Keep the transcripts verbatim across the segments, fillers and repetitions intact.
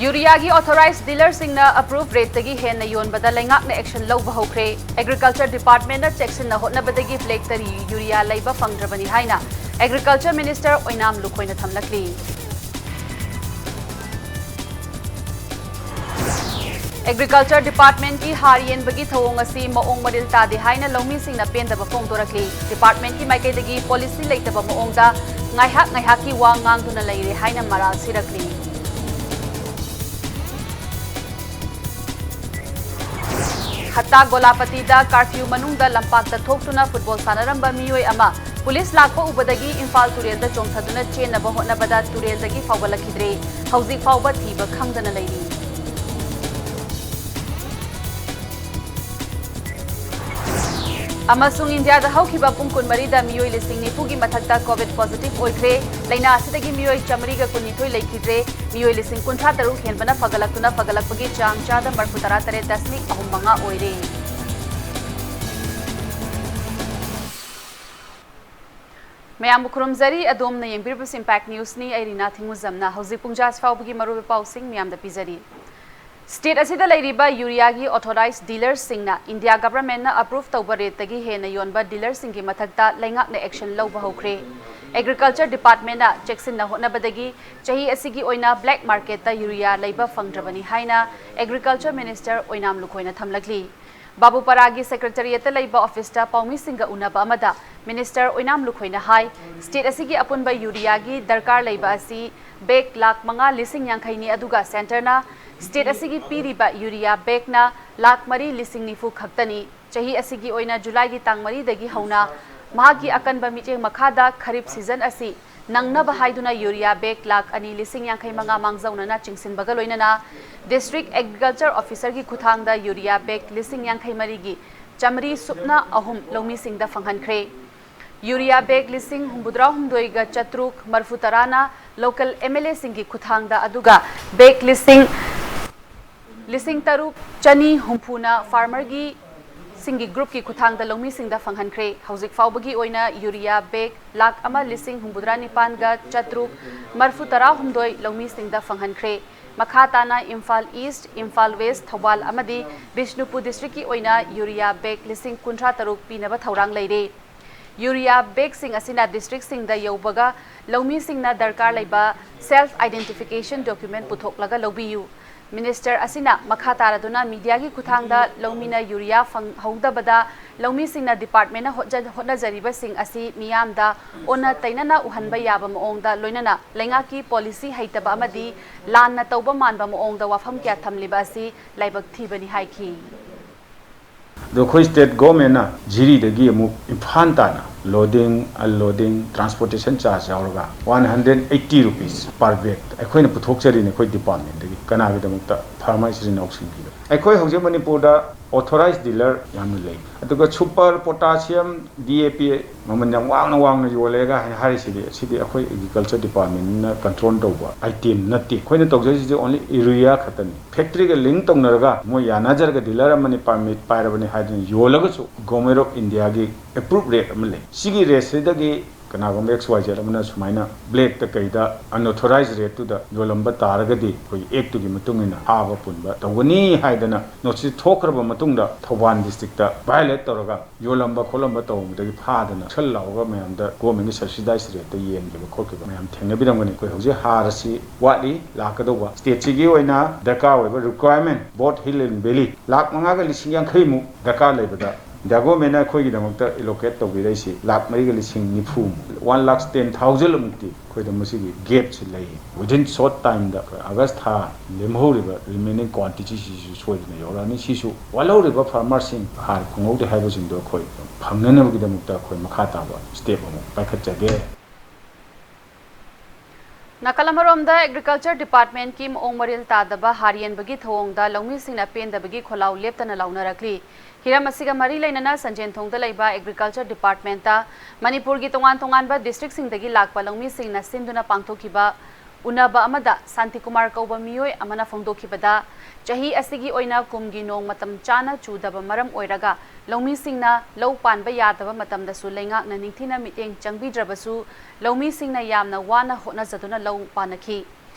ꯌꯨꯔꯤꯌꯥꯒꯤ authorized dealerꯁꯤꯡꯅ approved rateꯇꯒꯤ ꯍꯦꯟꯅ ꯌꯣꯟꯕꯗ ꯂꯩꯉꯥꯛꯅ action ꯂꯧꯕ ꯍꯧꯈ꯭ꯔꯦ꯫ Agriculture Departmentꯅ ꯆꯦꯛꯁꯤꯟꯅ ꯍꯣꯠꯅꯕꯗꯒꯤ blackꯇ ꯌꯨꯔꯤꯌꯥ ꯂꯩꯕ ꯐꯪꯗ꯭ꯔꯕꯅꯤ ꯍꯥꯏꯅ Agriculture Minister ꯑꯣꯏꯅꯥꯝ ꯂꯨꯈꯣꯏꯅ ꯊꯝꯂꯛꯂꯤ꯫ Agriculture Departmentꯀꯤ ꯍꯥꯔ ꯌꯦꯟꯕꯒꯤ ꯊꯧꯑꯣꯡ ꯑꯁꯤ ꯃꯑꯣꯡ ꯃꯔꯤꯜ ꯇꯥꯗꯦ ꯍꯥꯏꯅ ꯂꯧꯃꯤꯁꯤꯡꯅ ꯄꯦꯟꯗꯕ ꯐꯣꯡꯗꯣꯔꯛꯂꯤ꯫ Departmentꯀꯤ ꯃꯥꯏꯀꯩꯗꯒꯤ policy ꯂꯩꯇꯕ ꯃꯑꯣꯡꯗ ꯉꯥꯏꯍꯥꯛ ꯉꯥꯏꯍꯥꯛꯀꯤ ꯋꯥ ꯉꯥꯡꯗꯨꯅ ꯂꯩꯔꯦ ꯍꯥꯏꯅ ꯃꯔꯥꯜ ꯁꯤꯔꯛꯂꯤ꯫ ꯍꯠꯇꯥ ꯒꯣꯂꯥꯄꯇꯤꯗ curfew ꯃꯅꯨꯡꯗ ꯂꯝꯄꯥꯛꯇ ꯊꯣꯛꯇꯨꯅ football ꯁꯥꯟꯅꯔꯝꯕ ꯃꯤꯑꯣꯏ ꯑꯃ police ꯂꯥꯛꯄ ꯎꯕꯗꯒꯤ ꯏꯝꯐꯥꯜ ꯇꯨꯔꯦꯜꯗ ꯆꯣꯡꯊꯗꯨꯅ ꯆꯦꯟꯅꯕ ꯍꯣꯠꯅꯕꯗ ꯇꯨꯔꯦꯜꯗꯒꯤ ꯐꯥꯎꯒꯠꯂꯛꯈꯤꯗ꯭ꯔꯦ꯫ ꯍꯧꯖꯤꯛ ꯐꯥꯎꯕ ꯊꯤꯕ ꯈꯪꯗꯅ ꯂꯩꯔꯤ꯫ ꯑꯃꯁꯨꯡ ꯏꯟꯗꯤꯌꯥꯗ ꯍꯧꯈꯤꯕ ꯄꯨꯡ ꯀꯨꯟꯃꯔꯤꯗ ꯃꯤꯑꯣꯏ ꯂꯤꯁꯤꯡ ꯅꯤꯐꯨꯒꯤ ꯃꯊꯛꯇ COVID positive ꯑꯣꯏꯈ꯭ꯔꯦ꯫ ꯂꯩꯅꯥ ꯑꯁꯤꯗꯒꯤ ꯃꯤꯑꯣꯏ ꯆꯥꯃꯔꯤꯒ ꯀꯨꯟꯅꯤꯊꯣꯏ ꯂꯩꯈꯤꯗ꯭ꯔꯦ꯫ ꯃꯤꯑꯣꯏ ꯂꯤꯁꯤꯡ ꯀꯨꯟꯊ꯭ꯔꯥ ꯇꯔꯨꯛ ꯍꯦꯟꯕꯅ ꯐꯒꯠꯂꯛꯇꯨꯅ ꯐꯒꯠꯂꯛꯄꯒꯤ ꯆꯥꯡ ꯆꯥꯗ ꯃꯔꯐꯨ ꯇꯔꯥ ꯇꯔꯦꯠ ꯗꯁꯃꯤꯛ ꯑꯍꯨꯝ ꯃꯉꯥ ꯑꯣꯏꯔꯦ꯫ ꯃꯌꯥꯝꯕꯨ ꯈꯨꯔꯨꯝꯖꯔꯤ꯫ ꯑꯗꯣꯝꯅ ꯌꯦꯡꯕꯤꯔꯤꯕꯁꯤ Impact Newsꯅꯤ꯫ ꯑꯩ ꯔꯤꯅꯥ ꯊꯤꯡꯉꯨꯖꯝꯅ ꯍꯧꯖꯤꯛ ꯄꯨꯡꯖꯥꯁꯤ ꯐꯥꯎꯕꯒꯤ ꯃꯔꯨꯑꯣꯏꯕ ꯄꯥꯎꯁꯤꯡ ꯃꯌꯥꯝꯗ ꯄꯤꯖꯔꯤ꯫ State ꯑꯁꯤꯗ ꯂꯩꯔꯤꯕ ꯌꯨꯔꯤꯌꯥꯒꯤ authorized dealerꯁꯤꯡꯅ ꯏꯟꯗꯤꯌꯥ governmentꯅ approve ꯇꯧꯕ rateꯇꯒꯤ ꯍꯦꯟꯅ ꯌꯣꯟꯕ dealerꯁꯤꯡꯒꯤ ꯃꯊꯛꯇ ꯂꯩꯉꯥꯛꯅ action ꯂꯧꯕ ꯍꯧꯈ꯭ꯔꯦ꯫ Agriculture Departmentꯅ ꯆꯦꯛꯁꯤꯟꯅ ꯍꯣꯠꯅꯕꯗꯒꯤ ꯆꯍꯤ ꯑꯁꯤꯒꯤ ꯑꯣꯏꯅ black marketꯇ ꯌꯨꯔꯤꯌꯥ ꯂꯩꯕ ꯐꯪꯗ꯭ꯔꯕꯅꯤ ꯍꯥꯏꯅ Agriculture Minister ꯑꯣꯏꯅꯥꯝ ꯂꯨꯈꯣꯏꯅ ꯊꯝꯂꯛꯂꯤ꯫ ꯕꯥꯕꯨꯄꯥꯔꯥꯒꯤ Secretariatꯇ ꯂꯩꯕ officeꯇ ꯄꯥꯎꯃꯤꯁꯤꯡꯒ ꯎꯅꯕ ꯑꯃꯗ Minister ꯑꯣꯏꯅꯥꯝ ꯂꯨꯈꯣꯏꯅ ꯍꯥꯏ, state ꯑꯁꯤꯒꯤ ꯑꯄꯨꯟꯕ ꯌꯨꯔꯤꯌꯥꯒꯤ ꯗꯔꯀꯥꯔ ꯂꯩꯕ ꯑꯁꯤ bag ꯂꯥꯈ ꯃꯉꯥ ꯂꯤꯁꯤꯡ ꯌꯥꯡꯈꯩꯅꯤ, ꯑꯗꯨꯒ centreꯅ state ꯑꯁꯤꯒꯤ ꯄꯤꯔꯤꯕ ꯌꯨꯔꯤꯌꯥ bagꯅ ꯂꯥꯈ ꯃꯔꯤ ꯂꯤꯁꯤꯡ ꯅꯤꯐꯨ ꯈꯛꯇꯅꯤ꯫ ꯆꯍꯤ ꯑꯁꯤꯒꯤ ꯑꯣꯏꯅ ꯖꯨꯂꯥꯏꯒꯤ ꯇꯥꯡ ꯃꯔꯤꯗꯒꯤ ꯍꯧꯅ ꯃꯍꯥꯛꯀꯤ ꯑꯀꯟꯕ ꯃꯤꯠꯌꯦꯡ ꯃꯈꯥꯗ ꯈꯔꯤꯞ season ꯑꯁꯤ ꯅꯪꯅꯕ ꯍꯥꯏꯗꯨꯅ ꯌꯨꯔꯤꯌꯥ bag ꯂꯥꯈ ꯑꯅꯤ ꯂꯤꯁꯤꯡ ꯌꯥꯡꯈꯩ ꯃꯉꯥ ꯃꯥꯡꯖꯧꯅꯅ ꯆꯤꯡꯁꯤꯟꯕꯒ ꯂꯣꯏꯅꯅ District Agriculture Officerꯒꯤ ꯈꯨꯠꯊꯥꯡꯗ ꯌꯨꯔꯤꯌꯥ bag ꯂꯤꯁꯤꯡ ꯌꯥꯡꯈꯩ ꯃꯔꯤꯒꯤ ꯆꯥꯃꯔꯤ ꯁꯨꯞꯅ ꯑꯍꯨꯝ ꯂꯧꯃꯤꯁꯤꯡꯗ ꯐꯪꯍꯟꯈ꯭ꯔꯦ꯫ ꯌꯨꯔꯤꯌꯥ bag ꯂꯤꯁꯤꯡ ꯍꯨꯝꯐꯨꯇꯔꯥ ꯍꯨꯝꯗꯣꯏꯒ ꯆꯥꯇ꯭ꯔꯨꯛ ꯃꯔꯐꯨ ꯇꯔꯥꯅ local MLAꯁꯤꯡꯒꯤ ꯈꯨꯠꯊꯥꯡꯗ, ꯑꯗꯨꯒ bag ꯂꯤꯁꯤꯡ, ꯂꯤꯁꯤꯡ ꯇꯔꯨꯛ ꯆꯅꯤ ꯍꯨꯝꯐꯨꯅ farmerꯒꯤ ꯁꯤꯡꯒꯤ ꯒ꯭ꯔꯨꯞꯀꯤ ꯈꯨꯠꯊꯥꯡꯗ ꯂꯧꯃꯤꯁꯤꯡꯗ ꯐꯪꯍꯟꯈ꯭ꯔꯦ꯫ ꯍꯧꯖꯤꯛ ꯐꯥꯎꯕꯒꯤ ꯑꯣꯏꯅ ꯌꯨꯔꯤꯌꯥ ꯕꯦꯒ ꯂꯥꯈ ꯑꯃ ꯂꯤꯁꯤꯡ ꯍꯨꯝꯐꯨꯇꯔꯥ ꯅꯤꯄꯥꯟꯒ ꯆꯥꯇ꯭ꯔꯨꯛ ꯃꯔꯤꯐꯨ ꯇꯔꯥꯍꯨꯝꯗꯣꯏ ꯂꯧꯃꯤꯁꯤꯡꯗ ꯐꯪꯍꯟꯈ꯭ꯔꯦ꯫ ꯃꯈꯥ ꯇꯥꯅ ꯏꯝꯐꯥꯜ ꯏꯁ꯭ꯠ, ꯏꯝꯐꯥꯜ ꯋꯦꯁ꯭ꯠ, ꯊꯧꯕꯥꯜ ꯑꯃꯗꯤ ꯕꯤꯁꯅꯨꯄꯨꯔ ꯗꯤꯁꯇ꯭ꯔꯤꯛꯀꯤ ꯑꯣꯏꯅ ꯌꯨꯔꯤꯌꯥ ꯕꯦꯒ ꯂꯤꯁꯤꯡ ꯀꯨꯟꯊ꯭ꯔꯥ ꯇꯔꯨꯛ ꯄꯤꯅꯕ ꯊꯧꯔꯥꯡ ꯂꯩꯔꯦ꯫ ꯌꯨꯔꯤꯌꯥ ꯕꯦꯒꯁꯤꯡ ꯑꯁꯤꯅ ꯗꯤꯁꯇ꯭ꯔꯤꯛꯁꯤꯡꯗ ꯌꯧꯕꯒ ꯂꯧꯃꯤꯁꯤꯡꯅ ꯗꯔꯀꯥꯔ ꯂꯩꯕ self identification document ꯄꯨꯊꯣꯛꯂꯒ ꯂꯧꯕꯤꯌꯨ꯫ ꯃꯤꯅꯤꯁꯇꯔ ꯑꯁꯤꯅ ꯃꯈꯥ ꯇꯥꯔꯗꯨꯅ ꯃꯤꯗꯤꯌꯥꯒꯤ ꯈꯨꯠꯊꯥꯡꯗ ꯂꯧꯃꯤꯅ ꯌꯨꯔꯤꯌꯥ ꯐꯪꯍꯧꯗꯕꯗ ꯂꯧꯃꯤꯁꯤꯡꯅ ꯗꯤꯄꯥꯔꯠꯃꯦꯟꯅ ꯍꯣꯠꯖ-, ꯍꯣꯠꯅꯖꯔꯤꯕꯁꯤꯡ ꯑꯁꯤ ꯃꯤꯌꯥꯝꯗ ꯑꯣꯟꯅ ꯇꯩꯅꯅ ꯎꯍꯟꯕ ꯌꯥꯕ ꯃꯑꯣꯡꯗ, ꯂꯣꯏꯅꯅ ꯂꯩꯉꯥꯛꯀꯤ ꯄꯣꯂꯤꯁꯤ ꯍꯩꯇꯕ ꯑꯃꯗꯤ ꯂꯥꯟꯅ ꯇꯧꯕ ꯃꯥꯟꯕ ꯃꯑꯣꯡꯗ ꯋꯥꯐꯝ ꯀꯌꯥ ꯊꯝꯂꯤꯕ ꯑꯁꯤ ꯂꯥꯏꯕꯛ ꯊꯤꯕꯅꯤ ꯍꯥꯏꯈꯤ꯫ ꯑꯗꯣ ꯑꯩꯈꯣꯏ ꯁ꯭ꯇꯦꯠ ꯒꯣꯔꯃꯦꯟꯅ ꯖꯤꯔꯤꯗꯒꯤ ꯑꯃꯨꯛ ꯏꯝꯐꯥꯜ ꯇꯥꯟꯅ loading, unloading, transportation charge ꯌꯥꯎꯔꯒ one hundred eighty rupees per bag ꯑꯩꯈꯣꯏꯅ ꯄꯨꯊꯣꯛꯆꯔꯤꯅꯦ ꯑꯩꯈꯣꯏ ꯗꯤꯄꯥꯔꯠꯃꯦꯟꯗꯒꯤ꯫ ꯀꯅꯥꯒꯤꯗꯃꯛꯇ? ꯐꯥꯔꯃꯔ ꯏꯆꯤꯜ ꯏꯅꯥꯎꯁꯤꯡꯒꯤꯗꯃꯛ꯫ ꯑꯩꯈꯣꯏ ꯍꯧꯖꯤꯛ ꯃꯅꯤꯄꯨꯔꯗ authorized dealer ꯌꯥꯝꯅ ꯂꯩ꯫ ꯑꯗꯨꯒ super potassium, DAP ꯃꯃꯜ ꯌꯥꯝ ꯋꯥꯡꯅ ꯋꯥꯡꯅ ꯌꯣꯜꯂꯦꯒ ꯍꯥꯏꯅ ꯍꯥꯏꯔꯤꯁꯤꯗꯤ, ꯁꯤꯗꯤ ꯑꯩꯈꯣꯏ agriculture departmentꯅ control ꯇꯧꯕ item ꯅꯠꯇꯦ꯫ ꯑꯩꯈꯣꯏꯅ ꯇꯧꯖꯔꯤꯁꯤꯗꯤ only urea ꯈꯛꯇꯅꯤ꯫ Factoryꯒ link ꯇꯧꯅꯔꯒ ꯃꯣꯏ ꯌꯥꯅꯖꯔꯒ dealer ꯑꯃꯅ permit ꯄꯥꯏꯔꯕꯅꯤ ꯍꯥꯏꯗꯨꯅ ꯌꯣꯜꯂꯒꯁꯨ Government of Indiaꯒꯤ approve rate ꯑꯃ ꯂꯩ꯫ ꯁꯤꯒꯤ rateꯁꯤꯗꯒꯤ ꯀꯅꯥꯒꯨꯝꯕ X Y Z ꯑꯃꯅ ꯁꯨꯃꯥꯏꯅ blackꯇ ꯀꯩꯗ unauthorized rateꯇꯨꯗ ꯌꯣꯜꯂꯝꯕ ꯇꯥꯔꯒꯗꯤ ꯑꯩꯈꯣꯏꯒꯤ actꯇꯨꯒꯤ ꯃꯇꯨꯡ ꯏꯟꯅ ꯐꯥꯕ ꯄꯨꯟꯕ ꯇꯧꯒꯅꯤ ꯍꯥꯏꯗꯅ notice ꯊꯣꯛꯈ꯭ꯔꯕ ꯃꯇꯨꯡꯗ ꯊꯧꯕꯥꯜ districtꯇ violate ꯇꯧꯔꯒ ꯌꯣꯜꯂꯝꯕ ꯈꯣꯠꯂꯝꯕ ꯇꯧꯕꯗꯒꯤ ꯐꯥꯗꯅ ꯁꯜ ꯂꯥꯎꯔꯒ ꯃꯌꯥꯝꯗ governmentꯒꯤ subsidized rateꯇ ꯌꯦꯟꯈꯤꯕ ꯈꯣꯠꯈꯤꯕ ꯃꯌꯥꯝ ꯊꯦꯡꯅꯕꯤꯔꯝꯒꯅꯤ꯫ ꯑꯩꯈꯣꯏ ꯍꯧꯖꯤꯛ ꯍꯥꯔ ꯑꯁꯤ ꯋꯥꯠꯂꯤ ꯂꯥꯛꯀꯗꯧꯕ꯫ Stateꯁꯤꯒꯤ ꯑꯣꯏꯅ ꯗꯔꯀꯥꯔ ꯑꯣꯏꯕ requirement, both hill and valley, lakh ꯃꯉꯥꯒ ꯂꯤꯁꯤꯡ ꯌꯥꯡꯈꯩꯃꯨꯛ ꯗꯔꯀꯥꯔ ꯂꯩꯕꯗ India governmentꯅ ꯑꯩꯈꯣꯏꯒꯤꯗꯃꯛꯇ allocate ꯇꯧꯕꯤꯔꯛꯏꯁꯤ ꯂꯥꯈ ꯃꯔꯤꯒ ꯂꯤꯁꯤꯡ ꯅꯤꯐꯨ, one lakh ten thousand ꯃꯨꯛꯇꯤ ꯑꯩꯈꯣꯏꯗ ꯃꯁꯤꯒꯤ gapꯁꯤ ꯂꯩ꯫ Within short timeꯗ ꯑꯩꯈꯣꯏ August ꯊꯥ ꯂꯦꯝꯍꯧꯔꯤꯕ remaining quantityꯁꯤꯁꯨ ꯁꯣꯏꯗꯅ ꯌꯧꯔꯛꯑꯅꯤ꯫ ꯁꯤꯁꯨ ꯋꯥꯠꯍꯧꯔꯤꯕ farmerꯁꯤꯡ ꯍꯥꯔ ꯐꯪꯍꯧꯗꯦ ꯍꯥꯏꯕꯁꯤꯡꯗꯣ ꯑꯩꯈꯣꯏ ꯐꯪꯅꯅꯕꯒꯤꯗꯃꯛꯇ ꯑꯩꯈꯣꯏ ꯃꯈꯥ ꯇꯥꯕ step ꯑꯃꯨꯛ ꯄꯥꯏꯈꯠꯆꯒꯦ꯫ ꯅꯥꯀꯜ ꯑꯃꯔꯣꯝꯗ Agriculture Departmentꯀꯤ ꯃꯑꯣꯡ ꯃꯔꯤꯜ ꯇꯥꯗꯕ ꯍꯥꯔ ꯌꯦꯟꯕꯒꯤ ꯊꯧꯑꯣꯡꯗ ꯂꯧꯃꯤꯁꯤꯡꯅ ꯄꯦꯟꯗꯕꯒꯤ ꯈꯣꯜꯂꯥꯎ ꯂꯦꯞꯇꯅ ꯂꯥꯎꯅꯔꯛꯂꯤ꯫ ꯍꯤꯔꯝ ꯑꯁꯤꯒ ꯃꯔꯤ ꯂꯩꯅꯅ ꯁꯟꯖꯦꯟꯊꯣꯡꯗ ꯂꯩꯕ Agriculture Departmentꯇ ꯃꯅꯤꯄꯨꯔꯒꯤ ꯇꯣꯉꯥꯟ ꯇꯣꯉꯥꯟꯕ districtꯁꯤꯡꯗꯒꯤ ꯂꯥꯛꯄ ꯂꯧꯃꯤꯁꯤꯡꯅ ꯁꯤꯟꯗꯨꯅ ꯄꯥꯡꯊꯣꯛꯈꯤꯕ ꯎꯅꯕ ꯑꯃꯗ ꯁꯥꯟꯇꯤꯀꯨꯃꯥꯔ ꯀꯧꯕ ꯃꯤꯑꯣꯏ ꯑꯃꯅ ꯐꯣꯡꯗꯣꯛꯈꯤꯕꯗ, ꯆꯍꯤ ꯑꯁꯤꯒꯤ ꯑꯣꯏꯅ ꯀꯨꯝꯒꯤ ꯅꯣꯡ ꯃꯇꯝ ꯆꯥꯅ ꯆꯨꯗꯕ ꯃꯔꯝ ꯑꯣꯏꯔꯒ ꯂꯧꯃꯤꯁꯤꯡꯅ ꯂꯧ ꯄꯥꯟꯕ ꯌꯥꯗꯕ ꯃꯇꯝꯗꯁꯨ ꯂꯩꯉꯥꯛꯅ ꯅꯤꯡꯊꯤꯅ ꯃꯤꯠꯌꯦꯡ ꯆꯪꯕꯤꯗ꯭ꯔꯕꯁꯨ ꯂꯧꯃꯤꯁꯤꯡꯅ ꯌꯥꯝꯅ ꯋꯥꯅ ꯍꯣꯠꯅꯖꯗꯨꯅ ꯂꯧ ꯄꯥꯟꯅꯈꯤ꯫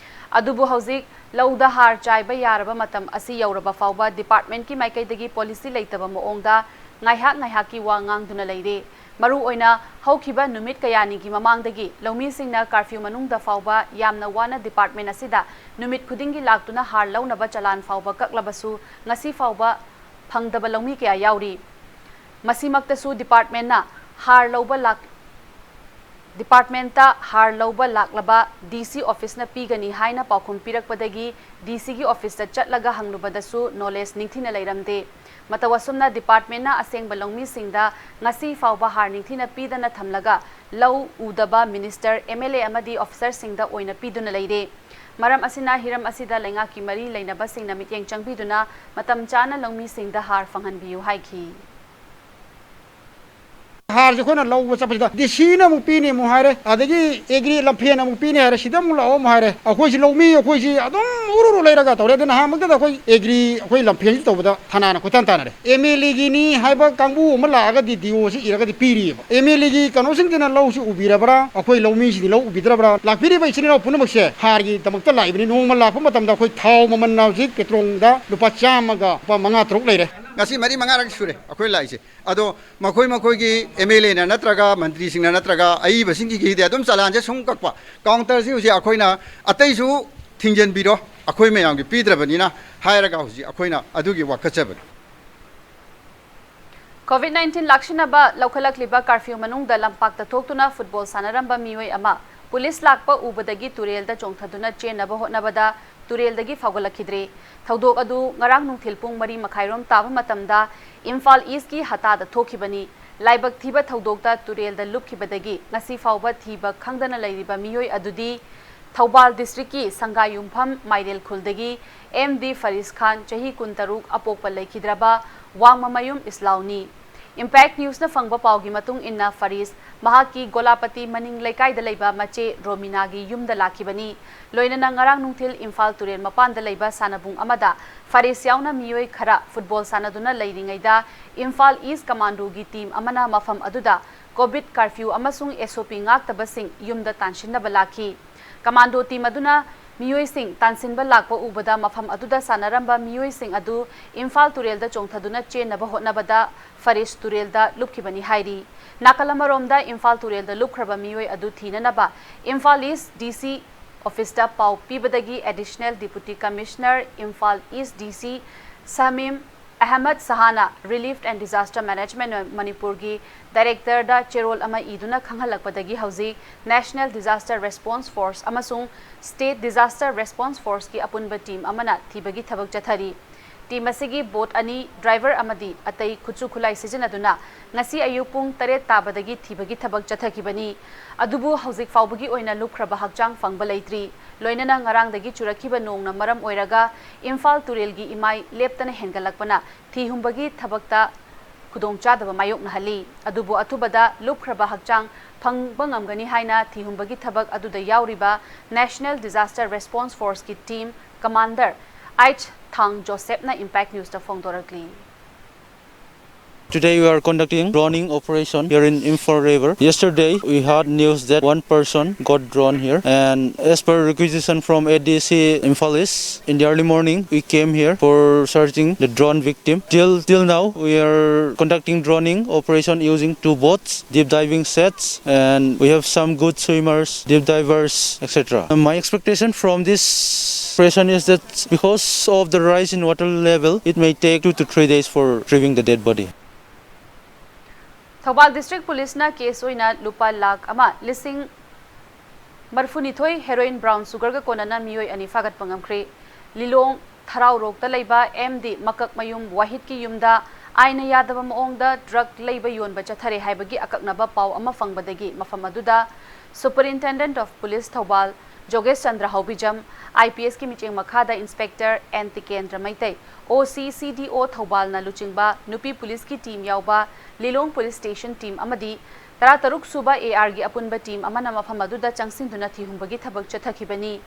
ꯑꯗꯨꯕꯨ ꯍꯧꯖꯤꯛ ꯂꯧꯗ ꯍꯥꯔ ꯆꯥꯏꯕ ꯌꯥꯔꯕ ꯃꯇꯝ ꯑꯁꯤ ꯌꯧꯔꯕ ꯐꯥꯎꯕ ꯗꯤꯄꯥꯔꯠꯃꯦꯟꯠꯀꯤ ꯃꯥꯏꯀꯩꯗꯒꯤ ꯄꯣꯂꯤꯁꯤ ꯂꯩꯇꯕ ꯃꯑꯣꯡꯗ ꯉꯥꯏꯍꯥꯛ ꯉꯥꯏꯍꯥꯛꯀꯤ ꯋꯥ ꯉꯥꯡꯗꯨꯅ ꯂꯩꯔꯦ꯫ ꯃꯔꯨꯑꯣꯏꯅ ꯍꯧꯈꯤꯕ ꯅꯨꯃꯤꯠ ꯀꯌꯥꯅꯤꯒꯤ ꯃꯃꯥꯡꯗꯒꯤ ꯂꯧꯃꯤꯁꯤꯡꯅ ꯀꯥꯔꯐ꯭ꯌꯨ ꯃꯅꯨꯡꯗ ꯐꯥꯎꯕ ꯌꯥꯝꯅ ꯋꯥꯅ ꯗꯤꯄꯥꯔꯠꯃꯦꯟꯠ ꯑꯁꯤꯗ ꯅꯨꯃꯤꯠ ꯈꯨꯗꯤꯡꯒꯤ ꯂꯥꯛꯇꯨꯅ ꯍꯥꯔ ꯂꯧꯅꯕ ꯆꯂꯥꯟ ꯐꯥꯎꯕ ꯀꯛꯂꯕꯁꯨ ꯉꯁꯤ ꯐꯥꯎꯕ ꯐꯪꯗꯕ ꯂꯧꯃꯤ ꯀꯌꯥ ꯌꯥꯎꯔꯤ꯫ ꯃꯁꯤꯃꯛꯇꯁꯨ ꯗꯤꯄꯥꯔꯠꯃꯦꯟꯠꯅ ꯍꯥꯔ ꯂꯧꯕ ꯂꯥꯛ-, ꯗꯤꯄꯥꯔꯠꯃꯦꯟꯠꯇ ꯍꯥꯔ ꯂꯧꯕ ꯂꯥꯛꯂꯕ ꯗꯤ ꯁꯤ ꯑꯣꯐꯤꯁꯅ ꯄꯤꯒꯅꯤ ꯍꯥꯏꯅ ꯄꯥꯎꯈꯨꯝ ꯄꯤꯔꯛꯄꯗꯒꯤ ꯗꯤ ꯁꯤꯒꯤ ꯑꯣꯐꯤꯁꯇ ꯆꯠꯂꯒ ꯍꯪꯂꯨꯕꯗꯁꯨ ꯅꯣꯂꯦꯖ ꯅꯤꯡꯊꯤꯅ ꯂꯩꯔꯝꯗꯦ꯫ ꯃꯇꯧ ꯑꯁꯨꯝꯅ ꯗꯤꯄꯥꯔꯠꯃꯦꯟꯠꯅ ꯑꯁꯦꯡꯕ ꯂꯧꯃꯤꯁꯤꯡꯗ ꯉꯁꯤ ꯐꯥꯎꯕ ꯍꯥꯔ ꯅꯤꯡꯊꯤꯅ ꯄꯤꯗꯅ ꯊꯝꯂꯒ ꯂꯧ ꯎꯗꯕ ꯃꯤꯅꯤꯁꯇꯔ, ꯑꯦꯝ ꯑꯦꯜ ꯑꯦ ꯑꯃꯗꯤ ꯑꯣꯐꯤꯁꯔꯁꯤꯡꯗ ꯑꯣꯏꯅ ꯄꯤꯗꯨꯅ ꯂꯩꯔꯦ꯫ ꯃꯔꯝ ꯑꯁꯤꯅ ꯍꯤꯔꯝ ꯑꯁꯤꯗ ꯂꯩꯉꯥꯛꯀꯤ ꯃꯔꯤ ꯂꯩꯅꯕꯁꯤꯡꯅ ꯃꯤꯠꯌꯦꯡ ꯆꯪꯕꯤꯗꯨꯅ ꯃꯇꯝ ꯆꯥꯅ ꯂꯧꯃꯤꯁꯤꯡꯗ ꯍꯥꯔ ꯐꯪꯍꯟꯕꯤꯌꯨ ꯍꯥꯏꯈꯤ꯫ ꯍꯥꯔꯁꯦ ꯑꯩꯈꯣꯏꯅ ꯂꯧꯕ ꯆꯠꯄꯁꯤꯗ ꯗꯤ ꯁꯤꯅ ꯑꯃꯨꯛ ꯄꯤꯅꯤ ꯑꯃꯨꯛ ꯍꯥꯏꯔꯦ, ꯑꯗꯒꯤ ꯑꯦꯒ꯭ꯔꯤ ꯂꯝꯐꯦꯟ ꯑꯃꯨꯛ ꯄꯤꯅꯤ ꯍꯥꯏꯔꯦ, ꯁꯤꯗ ꯑꯃꯨꯛ ꯂꯥꯛꯑꯣ ꯑꯃꯨꯛ ꯍꯥꯏꯔꯦ꯫ ꯑꯩꯈꯣꯏꯁꯤ ꯂꯧꯃꯤ, ꯑꯩꯈꯣꯏꯁꯤ ꯑꯗꯨꯝ ꯎꯔꯨ ꯎꯔꯨ ꯂꯩꯔꯒ ꯇꯧꯔꯦ꯫ ꯑꯗꯨꯅ ꯑꯍꯥꯟꯕꯗ ꯑꯩꯈꯣꯏ ꯑꯦꯒ꯭ꯔꯤ, ꯑꯩꯈꯣꯏ ꯂꯝꯐꯦꯟꯁꯤ ꯇꯧꯕꯗ ꯊꯅꯥꯅ ꯀꯣꯏꯇꯥꯟ ꯇꯥꯟꯅꯔꯦ꯫ ꯑꯦꯝ ꯑꯦꯜ ꯑꯦꯒꯤꯅꯤ ꯍꯥꯏꯕ ꯀꯥꯡꯕꯨ ꯑꯃ ꯂꯥꯛꯑꯒꯗꯤ ꯗꯤ ꯑꯣꯁꯤ ꯏꯔꯒꯗꯤ ꯄꯤꯔꯤꯑꯕ꯫ ꯑꯦꯝ ꯑꯦꯜ ꯑꯦꯒꯤ ꯀꯩꯅꯣꯁꯤꯡꯁꯤꯅ ꯂꯧꯁꯤ ꯎꯕꯤꯔꯕ꯭ꯔꯥ, ꯑꯩꯈꯣꯏ ꯂꯧꯃꯤꯁꯤꯗꯤ ꯂꯧ ꯎꯕꯤꯗ꯭ꯔꯕ꯭ꯔꯥ? ꯂꯥꯛꯄꯤꯔꯤꯕ ꯏꯆꯤꯟ ꯏꯅꯥꯎ ꯄꯨꯝꯅꯃꯛꯁꯦ ꯍꯥꯔꯒꯤꯗꯃꯛꯇ ꯂꯥꯛꯏꯕꯅꯤ꯫ ꯅꯣꯡꯃ ꯂꯥꯛꯄ ꯃꯇꯝꯗ ꯑꯩꯈꯣꯏ ꯊꯥꯎ ꯃꯃꯜꯅ ꯍꯧꯖꯤꯛ ꯄꯦꯇ꯭ꯔꯣꯜꯗ ꯂꯨꯄꯥ ꯆꯥꯝꯃꯒ ꯂꯨꯄꯥ ꯃꯉꯥ ꯇꯔꯨꯛ ꯂꯩꯔꯦ꯫ ꯉꯁꯤ ꯃꯔꯤ ꯃꯉꯥꯔꯛ ꯁꯨꯔꯦ ꯑꯩꯈꯣꯏ ꯂꯥꯛꯏꯁꯦ꯫ ꯑꯗꯣ ꯃꯈꯣꯏ ꯃꯈꯣꯏꯒꯤ ꯑꯦꯝ ꯑꯦꯜ ꯑꯦꯅ ꯅꯠꯇ꯭ꯔꯒ ꯃꯟꯇ꯭ꯔꯤꯁꯤꯡꯅ ꯅꯠꯇ꯭ꯔꯒ ꯑꯏꯕꯁꯤꯡꯒꯤꯗꯤ ꯑꯗꯨꯝ ꯆꯂꯥꯟꯁꯦ ꯁꯨꯝ ꯀꯛꯄ꯫ ꯀꯥꯎꯟꯇꯔꯁꯤ ꯍꯧꯖꯤꯛ ꯑꯩꯈꯣꯏꯅ ꯑꯇꯩꯁꯨ ꯊꯤꯡꯖꯤꯟꯕꯤꯔꯣ, ꯑꯩꯈꯣꯏ ꯃꯌꯥꯝꯒꯤ ꯄꯤꯗ꯭ꯔꯕꯅꯤꯅ ꯍꯥꯏꯔꯒ ꯍꯧꯖꯤꯛ ꯑꯩꯈꯣꯏꯅ ꯑꯗꯨꯒꯤ ꯋꯥꯀꯠꯆꯕꯅꯤ꯫ ꯀꯣꯚꯤꯗ ꯅꯥꯏꯟꯇꯤꯟ ꯂꯥꯛꯁꯤꯟꯅꯕ ꯂꯧꯈꯠꯂꯛꯂꯤꯕ ꯀꯥꯔꯐ꯭ꯌꯨ ꯃꯅꯨꯡꯗ ꯂꯝꯄꯥꯛꯇ ꯊꯣꯛꯇꯨꯅ ꯐꯨꯠꯕꯣꯜ ꯁꯥꯟꯅꯔꯝꯕ ꯃꯤꯑꯣꯏ ꯑꯃ ꯄꯨꯂꯤꯁ ꯂꯥꯛꯄ ꯎꯕꯗꯒꯤ ꯇꯨꯔꯦꯜꯗ ꯆꯣꯡꯊꯗꯨꯅ ꯆꯦꯟꯅꯕ ꯍꯣꯠꯅꯕꯗ ꯇꯨꯔꯦꯜꯗꯒꯤ ꯐꯥꯎꯒꯠꯂꯛꯈꯤꯗ꯭ꯔꯦ꯫ ꯊꯧꯗꯣꯛ ꯑꯗꯨ ꯉꯔꯥꯡ ꯅꯨꯡꯊꯤꯜ ꯄꯨꯡ ꯃꯔꯤ ꯃꯈꯥꯏꯔꯣꯝ ꯇꯥꯕ ꯃꯇꯝꯗ ꯏꯝꯐꯥꯜ ꯏꯁꯀꯤ ꯍꯇꯥꯗ ꯊꯣꯛꯈꯤꯕꯅꯤ꯫ ꯂꯥꯏꯕꯛ ꯊꯤꯕ ꯊꯧꯗꯣꯛꯇ ꯇꯨꯔꯦꯜꯗ ꯂꯨꯞꯈꯤꯕꯗꯒꯤ ꯉꯁꯤ ꯐꯥꯎꯕ ꯊꯤꯕ ꯈꯪꯗꯅ ꯂꯩꯔꯤꯕ ꯃꯤꯑꯣꯏ ꯑꯗꯨꯗꯤ ꯊꯧꯕꯥꯜ ꯗꯤꯁꯇ꯭ꯔꯤꯛꯀꯤ ꯁꯪꯒꯥꯏꯌꯨꯝꯐꯝ ꯃꯥꯏꯔꯦꯜ ꯈꯨꯜꯗꯒꯤ ꯑꯦꯝ ꯗꯤ ꯐꯔꯤꯁ ꯈꯥꯟ, ꯆꯍꯤ ꯀꯨꯟꯇꯔꯨꯛ, ꯑꯄꯣꯛꯄ ꯂꯩꯈꯤꯗ꯭ꯔꯕ ꯋꯥꯡꯃꯃꯌꯨꯝ ꯏꯁꯂꯥꯎꯅꯤ꯫ Impact Newsꯅ ꯐꯪꯕ ꯄꯥꯎꯒꯤ ꯃꯇꯨꯡ ꯏꯟꯅ, ꯐꯔꯤꯁ ꯃꯍꯥꯛꯀꯤ ꯒꯣꯂꯥꯄꯇꯤ ꯃꯅꯤꯡ ꯂꯩꯀꯥꯏꯗ ꯂꯩꯕ ꯃꯆꯦ ꯔꯣꯃꯤꯅꯥꯒꯤ ꯌꯨꯝꯗ ꯂꯥꯛꯈꯤꯕꯅꯤ꯫ ꯂꯣꯏꯅꯅ ꯉꯔꯥꯡ ꯅꯨꯡꯊꯤꯜ ꯏꯝꯐꯥꯜ ꯇꯨꯔꯦꯜ ꯃꯄꯥꯟꯗ ꯂꯩꯕ ꯁꯥꯟꯅꯕꯨꯡ ꯑꯃꯗ ꯐꯔꯤꯁ ꯌꯥꯎꯅ ꯃꯤꯑꯣꯏ ꯈꯔ ꯐꯨꯠꯕꯣꯜ ꯁꯥꯟꯅꯗꯨꯅ ꯂꯩꯔꯤꯉꯩꯗ, ꯏꯝꯐꯥꯜ ꯏꯁ ꯀꯃꯥꯟꯗꯣꯒꯤ ꯇꯤꯝ ꯑꯃꯅ ꯃꯐꯝ ꯑꯗꯨꯗ ꯀꯣꯚꯤꯗ ꯀꯥꯔꯐ꯭ꯌꯨ ꯑꯃꯁꯨꯡ ꯑꯦꯁ ꯑꯣ ꯄꯤ ꯉꯥꯛꯇꯕꯁꯤꯡ ꯌꯨꯝꯗ ꯇꯥꯟꯁꯤꯟꯅꯕ ꯂꯥꯛꯈꯤ꯫ ꯀꯃꯥꯟꯗꯣ ꯇꯤꯝ ꯑꯗꯨꯅ ꯃꯤꯑꯣꯏꯁꯤꯡ ꯇꯥꯟꯁꯤꯟꯕ ꯂꯥꯛꯄ ꯎꯕꯗ, ꯃꯐꯝ ꯑꯗꯨꯗ ꯁꯥꯟꯅꯔꯝꯕ ꯃꯤꯑꯣꯏꯁꯤꯡ ꯑꯗꯨ ꯏꯝꯐꯥꯜ ꯇꯨꯔꯦꯜꯗ ꯆꯣꯡꯊꯗꯨꯅ ꯆꯦꯟꯅꯕ ꯍꯣꯠꯅꯕꯗ ꯐꯔꯤꯁ ꯇꯨꯔꯦꯜꯗ ꯂꯨꯞꯈꯤꯕꯅꯤ ꯍꯥꯏꯔꯤ꯫ ꯅꯥꯀꯜ ꯑꯃꯔꯣꯝꯗ, ꯏꯝꯐꯥꯜ ꯇꯨꯔꯦꯜꯗ ꯂꯨꯞꯈ꯭ꯔꯕ ꯃꯤꯑꯣꯏ ꯑꯗꯨ ꯊꯤꯅꯅꯕ ꯏꯝꯐꯥꯜ ꯏꯁ ꯗꯤ ꯁꯤ ꯑꯣꯐꯤꯁꯇ ꯄꯥꯎ ꯄꯤꯕꯗꯒꯤ, ꯑꯦꯗꯤꯁꯅꯦꯜ ꯗꯤꯄꯨꯇꯤ ꯀꯃꯤꯁꯅꯔ ꯏꯝꯐꯥꯜ ꯏꯁ, ꯗꯤ ꯁꯤ ꯁꯃꯤꯝ Ahmad ꯁꯍꯥꯅ Relief and Disaster Management ꯃꯅꯤꯄꯨꯔꯒꯤ ꯗꯥꯏꯔꯦꯛꯇꯔꯗ ꯆꯦꯔꯣꯜ ꯑꯃ ꯏꯗꯨꯅ ꯈꯪꯍꯜꯂꯛꯄꯗꯒꯤ, ꯍꯧꯖꯤꯛ National Disaster Response Force ꯑꯃꯁꯨꯡ State Disaster Response Forceꯀꯤ ꯑꯄꯨꯟꯕ ꯇꯤꯝ ꯑꯃꯅ ꯊꯤꯕꯒꯤ ꯊꯕꯛ ꯆꯠꯊꯔꯤ꯫ ꯇꯤꯝ ꯑꯁꯤꯒꯤ ꯕꯣꯠ ꯑꯅꯤ, ꯗ꯭ꯔꯥꯏꯚꯔ ꯑꯃꯗꯤ ꯑꯇꯩ ꯈꯨꯠꯁꯨ ꯈꯨꯠꯂꯥꯏ ꯁꯤꯖꯤꯟꯅꯗꯨꯅ ꯉꯁꯤ ꯑꯌꯨꯛ ꯄꯨꯡ ꯇꯔꯦꯠ ꯇꯥꯕꯗꯒꯤ ꯊꯤꯕꯒꯤ ꯊꯕꯛ ꯆꯠꯊꯈꯤꯕꯅꯤ꯫ ꯑꯗꯨꯕꯨ ꯍꯧꯖꯤꯛ ꯐꯥꯎꯕꯒꯤ ꯑꯣꯏꯅ ꯂꯨꯞꯈ꯭ꯔꯕ ꯍꯛꯆꯥꯡ ꯐꯪꯕ ꯂꯩꯇ꯭ꯔꯤ꯫ ꯂꯣꯏꯅꯅ ꯉꯔꯥꯡꯗꯒꯤ ꯆꯨꯔꯛꯈꯤꯕ ꯅꯣꯡꯅ ꯃꯔꯝ ꯑꯣꯏꯔꯒ ꯏꯝꯐꯥꯜ ꯇꯨꯔꯦꯜꯒꯤ ꯏꯃꯥꯏ ꯂꯦꯞꯇꯅ ꯍꯦꯟꯒꯠꯂꯛꯄꯅ ꯊꯤ ꯍꯨꯝꯕꯒꯤ ꯊꯕꯛꯇ ꯈꯨꯗꯣꯡꯆꯥꯗꯕ ꯃꯥꯌꯣꯛꯅꯍꯜꯂꯤ꯫ ꯑꯗꯨꯕꯨ ꯑꯊꯨꯕꯗ ꯂꯨꯞꯈ꯭ꯔꯕ ꯍꯛꯆꯥꯡ ꯐꯪꯕ ꯉꯝꯒꯅꯤ ꯍꯥꯏꯅ ꯊꯤ ꯍꯨꯝꯕꯒꯤ ꯊꯕꯛ ꯑꯗꯨꯗ ꯌꯥꯎꯔꯤꯕ National Disaster Response Forceꯀꯤ ꯇꯤꯝ ꯀꯃꯥꯟꯗꯔ ꯑꯩꯆ ꯊꯥꯡ ꯖꯣꯁꯦꯞꯅ Impact Newsꯇ ꯐꯣꯡꯗꯣꯔꯛꯂꯤ꯫ Today we are conducting drowning operation here in Imphal River. Yesterday we had news that one person got drowned here, and as per requisition from A D C Imphal East, in the early morning we came here for searching the drowned victim. Till till now we are conducting drowning operation using two boats, deep diving sets, and we have some good swimmers, deep divers, et cetera. And my expectation from this operation is that because of the rise in water level, it may take two to three days for retrieving the dead body. Thoubal district ꯄꯨꯂꯤꯁꯅ case ꯑꯣꯏꯅ ꯂꯨꯄꯥ ꯂꯥꯈ ꯑꯃ ꯂꯤꯁꯤꯡ ꯃꯔꯤꯐꯨꯅꯤꯊꯣꯏ heroine brown ꯁꯨꯒꯔꯒ ꯀꯣꯟꯅꯅ ꯃꯤꯑꯣꯏ ꯑꯅꯤ ꯐꯥꯒꯠꯄ ꯉꯝꯈ꯭ꯔꯦ꯫ ꯂꯤꯂꯣꯡ ꯊꯔꯥꯎꯔꯣꯛꯇ ꯂꯩꯕ ꯑꯦꯝ ꯗꯤ ꯃꯀꯛꯃꯌꯨꯝ ꯋꯥꯍꯤꯗꯀꯤ ꯌꯨꯝꯗ ꯑꯥꯏꯟꯅ ꯌꯥꯗꯕ ꯃꯑꯣꯡꯗ ꯗ꯭ꯔꯒ ꯂꯩꯕ ꯌꯣꯟꯕ ꯆꯠꯊꯔꯦ ꯍꯥꯏꯕꯒꯤ ꯑꯀꯛꯅꯕ ꯄꯥꯎ ꯑꯃ ꯐꯪꯕꯗꯒꯤ ꯃꯐꯝ ꯑꯗꯨꯗ Superintendent of Police Thoubal ꯖꯣꯒꯦꯁ Chandra ꯍꯥꯎꯕꯤꯖꯝ, IPS ꯀꯤ ꯃꯤꯠꯌꯦꯡ ꯃꯈꯥꯗ Inspector N Tikendra Meitei, OC CDO ꯊꯧꯕꯥꯜꯅ ꯂꯨꯆꯤꯡꯕ ꯅꯨꯄꯤ police ꯀꯤ team ꯌꯥꯎꯕ ꯂꯤꯂꯣꯡ police station team ꯑꯃꯗꯤ ꯇꯔꯥꯇꯔꯨꯛ ꯁꯨꯕ AR ꯒꯤ ꯑꯄꯨꯟꯕ team ꯑꯃꯅ ꯃꯐꯝ ꯑꯗꯨꯗ ꯆꯪꯁꯤꯟꯗꯨꯅ ꯊꯤꯍꯨꯝꯕꯒꯤ ꯊꯕꯛ ꯆꯠꯊꯈꯤꯕꯅꯤ꯫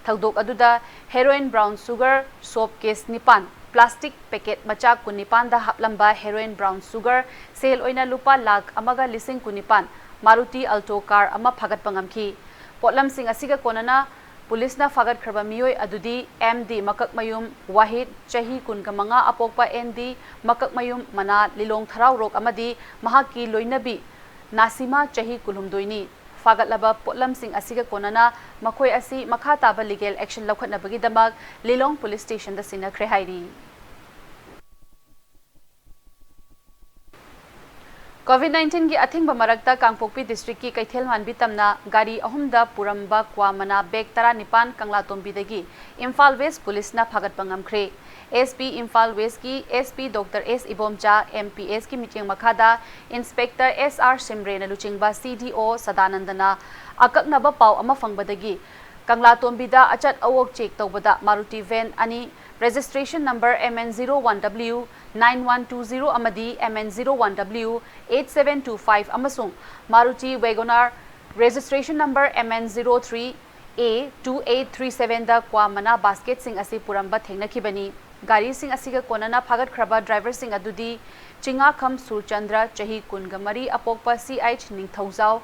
ꯊꯧꯗꯣꯛ ꯑꯗꯨꯗ heroin brown sugar soap case ꯅꯤꯄꯥꯟ, plastic packet ꯃꯆꯥ ꯀꯨꯟꯅꯤꯄꯥꯟꯗ ꯍꯥꯞꯂꯝꯕ heroin brown sugar ꯁꯦꯜ ꯑꯣꯏꯅ ꯂꯨꯄꯥ ꯂꯥꯈ ꯑꯃꯒ ꯂꯤꯁꯤꯡ ꯀꯨꯟꯅꯤꯄꯥꯟ, Maruti Alto car ꯑꯃ ꯐꯥꯒꯠꯄ ꯉꯝꯈꯤ꯫ ꯄꯣꯠꯂꯝꯁꯤꯡ ꯑꯁꯤꯒ ꯀꯣꯟꯅꯅ ꯄꯨꯂꯤꯁꯅ ꯐꯥꯒꯠꯈ꯭ꯔꯕ ꯃꯤꯑꯣꯏ ꯑꯗꯨꯗꯤ M D ꯃꯀꯛꯃꯌꯨꯝ ꯋꯥꯍꯤꯗ, ꯆꯍꯤ ꯀꯨꯟꯒ ꯃꯉꯥ, ꯑꯄꯣꯛꯄ N D ꯃꯀꯛꯃꯌꯨꯝ ꯃꯅꯥ, ꯂꯤꯂꯣꯡ ꯊꯔꯥꯎꯔꯣꯛ ꯑꯃꯗꯤ ꯃꯍꯥꯛꯀꯤ ꯂꯣꯏꯅꯕꯤ ꯅꯥꯁꯤꯃꯥ, ꯆꯍꯤ ꯀꯨꯟꯍꯨꯝꯗꯣꯏꯅꯤ꯫ ꯐꯥꯒꯠꯂꯕ ꯄꯣꯠꯂꯝꯁꯤꯡ ꯑꯁꯤꯒ ꯀꯣꯟꯅꯅ ꯃꯈꯣꯏ ꯑꯁꯤ ꯃꯈꯥ ꯇꯥꯕ legal action ꯂꯧꯈꯠꯅꯕꯒꯤꯗꯃꯛ ꯂꯤꯂꯣꯡ police station ꯗ ꯁꯤꯟꯅꯈ꯭ꯔꯦ ꯍꯥꯏꯔꯤ꯫ COVID nineteen ꯒꯤ ꯑꯊꯤꯡꯕ ꯃꯔꯛꯇ ꯀꯥꯡꯄꯣꯛꯄꯤ district ꯀꯤ ꯀꯩꯊꯦꯜ ꯃꯥꯟꯕꯤ ꯇꯝꯅ ꯒꯥꯔꯤ ꯑꯍꯨꯝꯗ ꯄꯨꯔꯝꯕ ꯀ꯭ꯋꯥ ꯃꯅꯥ bag ꯇꯔꯥꯅꯤꯄꯥꯟ ꯀꯪꯂꯥꯇꯣꯝꯕꯤꯗꯒꯤ ꯏꯝꯐꯥꯜ West ꯄꯨꯂꯤꯁꯅ ꯐꯥꯒꯠꯄ ꯉꯝꯈ꯭ꯔꯦ꯫ SP ꯏꯝꯐꯥꯜ West ꯀꯤ SP Doctor S Ibomcha, MPS ꯀꯤ ꯃꯤꯠꯌꯦꯡ ꯃꯈꯥꯗ Inspector S R ꯁꯤꯝꯔꯦꯅ ꯂꯨꯆꯤꯡꯕ CDO ꯁꯗꯥꯅꯟꯗꯅ ꯑꯀꯛꯅꯕ ꯄꯥꯎ ꯑꯃ ꯐꯪꯕꯗꯒꯤ ꯀꯪꯂꯥꯇꯣꯝꯕꯤꯗ ꯑꯆꯠ ꯑꯋꯣꯛ check ꯇꯧꯕꯗ Maruti van ꯑꯅꯤ, registration number MN zero one W nine one two zero ꯑꯃꯗꯤ MN zero one W eight seven two five ꯑꯃꯁꯨꯡ Maruti WagonR, registration number MN zero three A two eight three seven ꯗ ꯀ꯭ꯋꯥ ꯃꯅꯥ basket ꯁꯤꯡ ꯑꯁꯤ ꯄꯨꯔꯝꯕ ꯊꯦꯡꯅꯈꯤꯕꯅꯤ꯫ ꯒꯥꯔꯤꯁꯤꯡ ꯑꯁꯤꯒ ꯀꯣꯟꯅꯅ ꯐꯥꯒꯠꯈ꯭ꯔꯕ driver ꯁꯤꯡ ꯑꯗꯨꯗꯤ ꯆꯤꯡꯉꯥꯈꯝ ꯁꯨꯔꯆꯟꯗ꯭ꯔ, ꯆꯍꯤ ꯀꯨꯟꯒ ꯃꯔꯤ, ꯑꯄꯣꯛꯄ C H ꯅꯤꯡꯊꯧꯖꯥꯎ,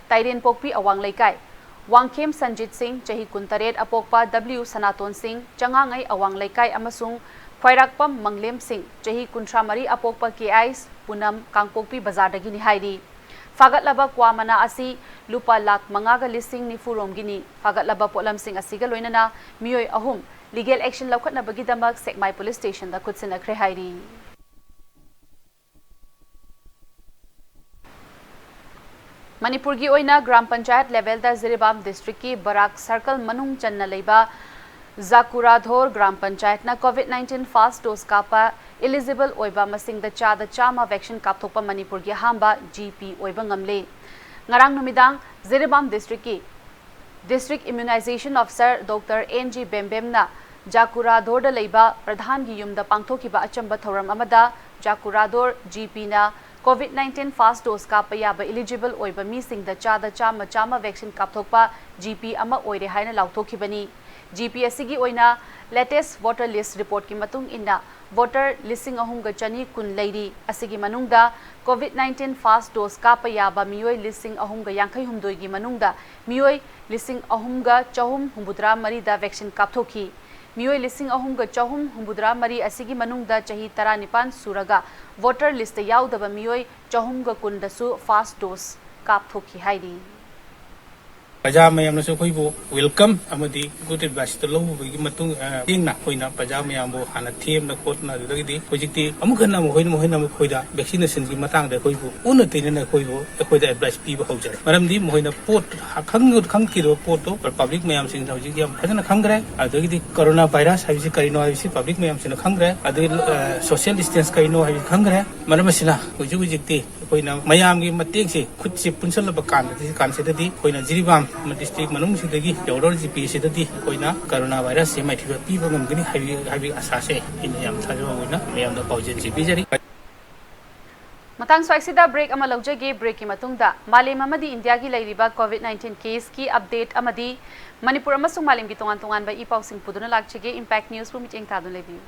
ꯇꯥꯏꯔꯦꯟꯄꯣꯛꯄꯤ ꯑꯋꯥꯡ ꯂꯩꯀꯥꯏ, ꯋꯥꯡꯈꯦꯝ ꯁꯟꯖꯤꯠ ꯁꯤꯡ, ꯆꯍꯤ ꯀꯨꯟꯇꯔꯦꯠ, ꯑꯄꯣꯛꯄ W ꯁꯅꯥꯇꯣꯟ ꯁꯤꯡ, ꯆꯉꯥꯉꯩ ꯑꯋꯥꯡ ꯂꯩꯀꯥꯏ, ꯑꯃꯁꯨꯡ ꯈ꯭ꯋꯥꯏꯔꯥꯛꯄꯝ ꯃꯪꯂꯦꯝ ꯁꯤꯡ, ꯆꯍꯤ ꯀꯨꯟꯊ꯭ꯔꯥ ꯃꯔꯤ, ꯑꯄꯣꯛꯄ K I ꯄꯨꯅꯝ, ꯀꯥꯡꯄꯣꯛꯄꯤ ꯕꯖꯥꯔꯗꯒꯤꯅꯤ ꯍꯥꯏꯔꯤ꯫ ꯐꯥꯒꯠꯂꯕ ꯀ꯭ꯋꯥ ꯃꯅꯥ ꯑꯁꯤ ꯂꯨꯄꯥ ꯂꯥꯈ ꯃꯉꯥꯒ ꯂꯤꯁꯤꯡ ꯅꯤꯐꯨ ꯔꯣꯝꯒꯤꯅꯤ꯫ ꯐꯥꯒꯠꯂꯕ ꯄꯣꯠꯂꯝꯁꯤꯡ ꯑꯁꯤꯒ ꯂꯣꯏꯅꯅ ꯃꯤꯑꯣꯏ ꯑꯍꯨꯝ legal action ꯂꯧꯈꯠꯅꯕꯒꯤꯗꯃꯛ ꯁꯦꯛꯃꯥꯏ police station ꯗ ꯈꯨꯠꯁꯤꯟꯅꯈ꯭ꯔꯦ ꯍꯥꯏꯔꯤ꯫ ꯃꯅꯤꯄꯨꯔꯒꯤ ꯑꯣꯏꯅ ꯒ꯭ꯔꯥꯝ ꯄꯟꯆꯥꯌꯠ level ꯗ ꯖꯤꯔꯤꯕꯥꯝ district ꯀꯤ ꯕꯔꯥꯛ circle ꯃꯅꯨꯡ ꯆꯟꯅ ꯂꯩꯕ ꯖꯥꯀꯨꯔꯥꯙꯣꯔ ꯒ꯭ꯔꯥꯝ ꯄꯟꯆꯥꯌꯠꯅ COVID nineteen first dose ꯀꯥꯞꯄ eligible ꯑꯣꯏꯕ ꯃꯁꯤꯡꯗ ꯆꯥꯗ ꯆꯥꯝꯃ vaccine ꯀꯥꯞꯊꯣꯛꯄ ꯃꯅꯤꯄꯨꯔꯒꯤ ꯑꯍꯥꯟꯕ G P ꯑꯣꯏꯕ ꯉꯝꯂꯦ꯫ ꯉꯔꯥꯡ ꯅꯨꯃꯤꯗꯥꯡ ꯖꯤꯔꯤꯕꯥꯝ district ꯀꯤ District Immunization Officer Doctor N G ꯕꯦꯝꯕꯦꯝꯅ ꯖꯥꯀꯨꯔꯥꯗꯣꯔꯗ ꯂꯩꯕ ꯄ꯭ꯔꯙꯥꯟꯒꯤ ꯌꯨꯝꯗ ꯄꯥꯡꯊꯣꯛꯈꯤꯕ ꯑꯆꯝꯕ ꯊꯧꯔꯝ ꯑꯃꯗ ꯖꯥꯀꯨꯔꯥꯗꯣꯔ ꯖꯤ ꯄꯤꯅ COVID nineteen first dose ꯀꯥꯞꯄ ꯌꯥꯕ eligible ꯑꯣꯏꯕ ꯃꯤꯁꯤꯡꯗ ꯆꯥꯗ ꯆꯥꯝꯃ ꯆꯥꯝꯃ vaccine ꯀꯥꯞꯊꯣꯛꯄ ꯖꯤ ꯄꯤ ꯑꯃ ꯑꯣꯏꯔꯦ ꯍꯥꯏꯅ ꯂꯥꯎꯊꯣꯛꯈꯤꯕꯅꯤ꯫ ꯖꯤ ꯄꯤ ꯑꯁꯤꯒꯤ ꯑꯣꯏꯅ latest voter list reportꯀꯤ ꯃꯇꯨꯡ ꯏꯟꯅ voter ꯂꯤꯁꯤꯡ ꯑꯍꯨꯝꯒ ꯆꯅꯤ ꯀꯨꯟ ꯂꯩꯔꯤ꯫ ꯑꯁꯤꯒꯤ ꯃꯅꯨꯡꯗ COVID nineteen first dose ꯀꯥꯞꯄ ꯌꯥꯕ ꯃꯤꯑꯣꯏ ꯂꯤꯁꯤꯡ ꯑꯍꯨꯝꯒ ꯌꯥꯡꯈꯩ ꯍꯨꯝꯗꯣꯏꯒꯤ ꯃꯅꯨꯡꯗ ꯃꯤꯑꯣꯏ ꯂꯤꯁꯤꯡ ꯑꯍꯨꯝꯒ ꯆꯍꯨꯝ ꯍꯨꯝꯐꯨꯇꯔꯥ ꯃꯔꯤꯗ vaccine ꯀꯥꯞꯊꯣꯛꯈꯤ꯫ ꯃꯤꯑꯣꯏ ꯂꯤꯁꯤꯡ ꯑꯍꯨꯝꯒ ꯆꯍꯨꯝ ꯍꯨꯝꯐꯨꯇꯔꯥ ꯃꯔꯤ ꯑꯁꯤꯒꯤ ꯃꯅꯨꯡꯗ ꯆꯍꯤ ꯇꯔꯥꯅꯤꯄꯥꯟ ꯁꯨꯔꯒ voter listꯇ ꯌꯥꯎꯗꯕ ꯃꯤꯑꯣꯏ ꯆꯍꯨꯝꯒ ꯀꯨꯟꯗꯁꯨ first dose ꯀꯥꯞꯊꯣꯛꯈꯤ ꯍꯥꯏꯔꯤ꯫ ꯄ꯭ꯔꯖꯥ ꯃꯌꯥꯝꯅꯁꯨ ꯑꯩꯈꯣꯏꯕꯨ welcome ꯑꯃꯗꯤ good adviceꯇ ꯂꯧꯕꯒꯤ ꯃꯇꯨꯡ, ꯑ, ꯃꯇꯦꯡꯅ ꯑꯩꯈꯣꯏꯅ ꯄ꯭ꯔꯖꯥ ꯃꯌꯥꯝꯕꯨ ꯍꯥꯟꯅ ꯊꯦꯝꯅ ꯈꯣꯠꯅ ꯑꯗꯨꯗꯒꯤꯗꯤ ꯍꯧꯖꯤꯛꯇꯤ ꯑꯃꯨꯛ ꯍꯟꯅ ꯃꯈꯣꯏꯅ, ꯃꯈꯣꯏꯅ ꯑꯩꯈꯣꯏꯗ vaccinationꯒꯤ ꯃꯇꯥꯡꯗ ꯑꯩꯈꯣꯏꯕꯨ ꯑꯣꯟꯅ ꯇꯩꯅꯅ ꯑꯩꯈꯣꯏꯕꯨ, ꯑꯩꯈꯣꯏꯗ advice ꯄꯤꯕ ꯍꯧꯖꯔꯦ꯫ ꯃꯔꯝꯗꯤ ꯃꯈꯣꯏꯅ ꯄꯣꯠ ꯈꯪ-, ꯈꯪꯈꯤꯗꯕ ꯄꯣꯠꯇꯣ public ꯃꯌꯥꯝꯁꯤꯡꯅ ꯍꯧꯖꯤꯛ ꯌꯥꯝ ꯐꯖꯅ ꯈꯪꯈ꯭ꯔꯦ꯫ ꯑꯗꯨꯗꯒꯤꯗꯤ corona virus ꯍꯥꯏꯕꯁꯤ ꯀꯔꯤꯅꯣ ꯍꯥꯏꯕꯁꯤ public ꯃꯌꯥꯝꯁꯤꯅ ꯈꯪꯈ꯭ꯔꯦ꯫ ꯑꯗꯒꯤ, ꯑ, social distance ꯀꯔꯤꯅꯣ ꯍꯥꯏꯕꯁꯤ ꯈꯪꯈ꯭ꯔꯦ꯫ ꯃꯔꯝ ꯑꯁꯤꯅ ꯍꯧꯖꯤꯛ ꯍꯧꯖꯤꯛꯇꯤ ꯑꯩꯈꯣꯏꯅ ꯃꯌꯥꯝꯒꯤ ꯃꯇꯦꯡꯁꯤ ꯈꯨꯠꯁꯤ ꯄꯨꯟꯁꯤꯜꯂꯕ ꯀꯥꯟꯗꯗꯤ, ꯀꯥꯟꯁꯤꯗꯗꯤ ꯑꯩꯈꯣꯏꯅ ꯖꯤꯔꯤꯕꯥꯝ district ꯃꯅꯨꯡꯁꯤꯗꯒꯤ ꯌꯧꯔꯛꯂꯤꯕ ꯖꯤ ꯄꯤꯁꯤꯗꯒꯤ ꯑꯩꯈꯣꯏꯅ corona virusꯁꯤ ꯃꯥꯏꯊꯤꯕ ꯄꯤꯕ ꯉꯝꯒꯅꯤ ꯍꯥꯏꯕꯒꯤ, ꯍꯥꯏꯕꯒꯤ ꯑꯁꯥꯁꯦ ꯑꯩꯅ ꯌꯥꯝ ꯊꯥꯖꯕ ꯑꯣꯏꯅ ꯃꯌꯥꯝꯗ ꯄꯥꯎꯖꯦꯜꯁꯤ ꯄꯤꯖꯔꯤ꯫ ꯃꯇꯥꯡ ꯁ꯭ꯋꯥꯏꯁꯤꯗ break ꯑꯃ ꯂꯧꯖꯒꯦ꯫ Breakꯀꯤ ꯃꯇꯨꯡꯗ ꯃꯥꯂꯦꯝ ꯑꯃꯗꯤ ꯏꯟꯗꯤꯌꯥꯒꯤ ꯂꯩꯔꯤꯕ COVID nineteen caseꯀꯤ update ꯑꯃꯗꯤ ꯃꯅꯤꯄꯨꯔ ꯑꯃꯁꯨꯡ ꯃꯥꯂꯦꯝꯒꯤ ꯇꯣꯉꯥꯟ ꯇꯣꯉꯥꯟꯕ ꯏ ꯄꯥꯎꯁꯤꯡ ꯄꯨꯗꯨꯅ ꯂꯥꯛꯆꯒꯦ꯫ Impact Newsꯕꯨ ꯃꯤꯠꯌꯦꯡ ꯇꯥꯗꯨꯅ ꯂꯩꯕꯤꯌꯨ꯫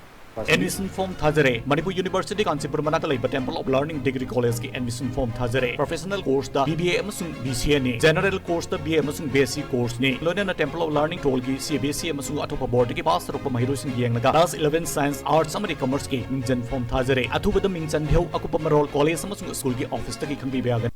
Admission form ꯊꯥꯖꯔꯦ꯫ Manipur University Kanchanpur ꯃꯅꯥꯛꯇ ꯂꯩꯕ Temple of Learning Degree Collegeꯀꯤ admission form ꯊꯥꯖꯔꯦ꯫ Professional courseꯇ B B A ꯑꯃꯁꯨꯡ B C Aꯅꯤ꯫ General courseꯇ B A ꯑꯃꯁꯨꯡ B S C courseꯅꯤ꯫ ꯂꯣꯏꯅꯅ Temple of Learning ꯇꯣꯜꯒꯤ C B S E ꯑꯃꯁꯨꯡ ꯑꯇꯣꯞꯄ boardꯀꯤ pass ꯇꯧꯔꯛꯄ ꯃꯍꯩꯔꯣꯏꯁꯤꯡ ꯌꯦꯡꯂꯒ class eleven science, arts ꯑꯃꯗꯤ commerceꯀꯤ ꯃꯤꯡꯖꯟ form ꯊꯥꯖꯔꯦ꯫ ꯑꯊꯨꯕꯗ ꯃꯤꯡ ꯆꯟꯕꯤꯌꯨ꯫ ꯑꯀꯨꯞꯄ ꯃꯔꯣꯜ college ꯑꯃꯁꯨꯡ schoolꯒꯤ officeꯇꯒꯤ ꯈꯪꯕꯤꯕ ꯌꯥꯒꯅꯤ꯫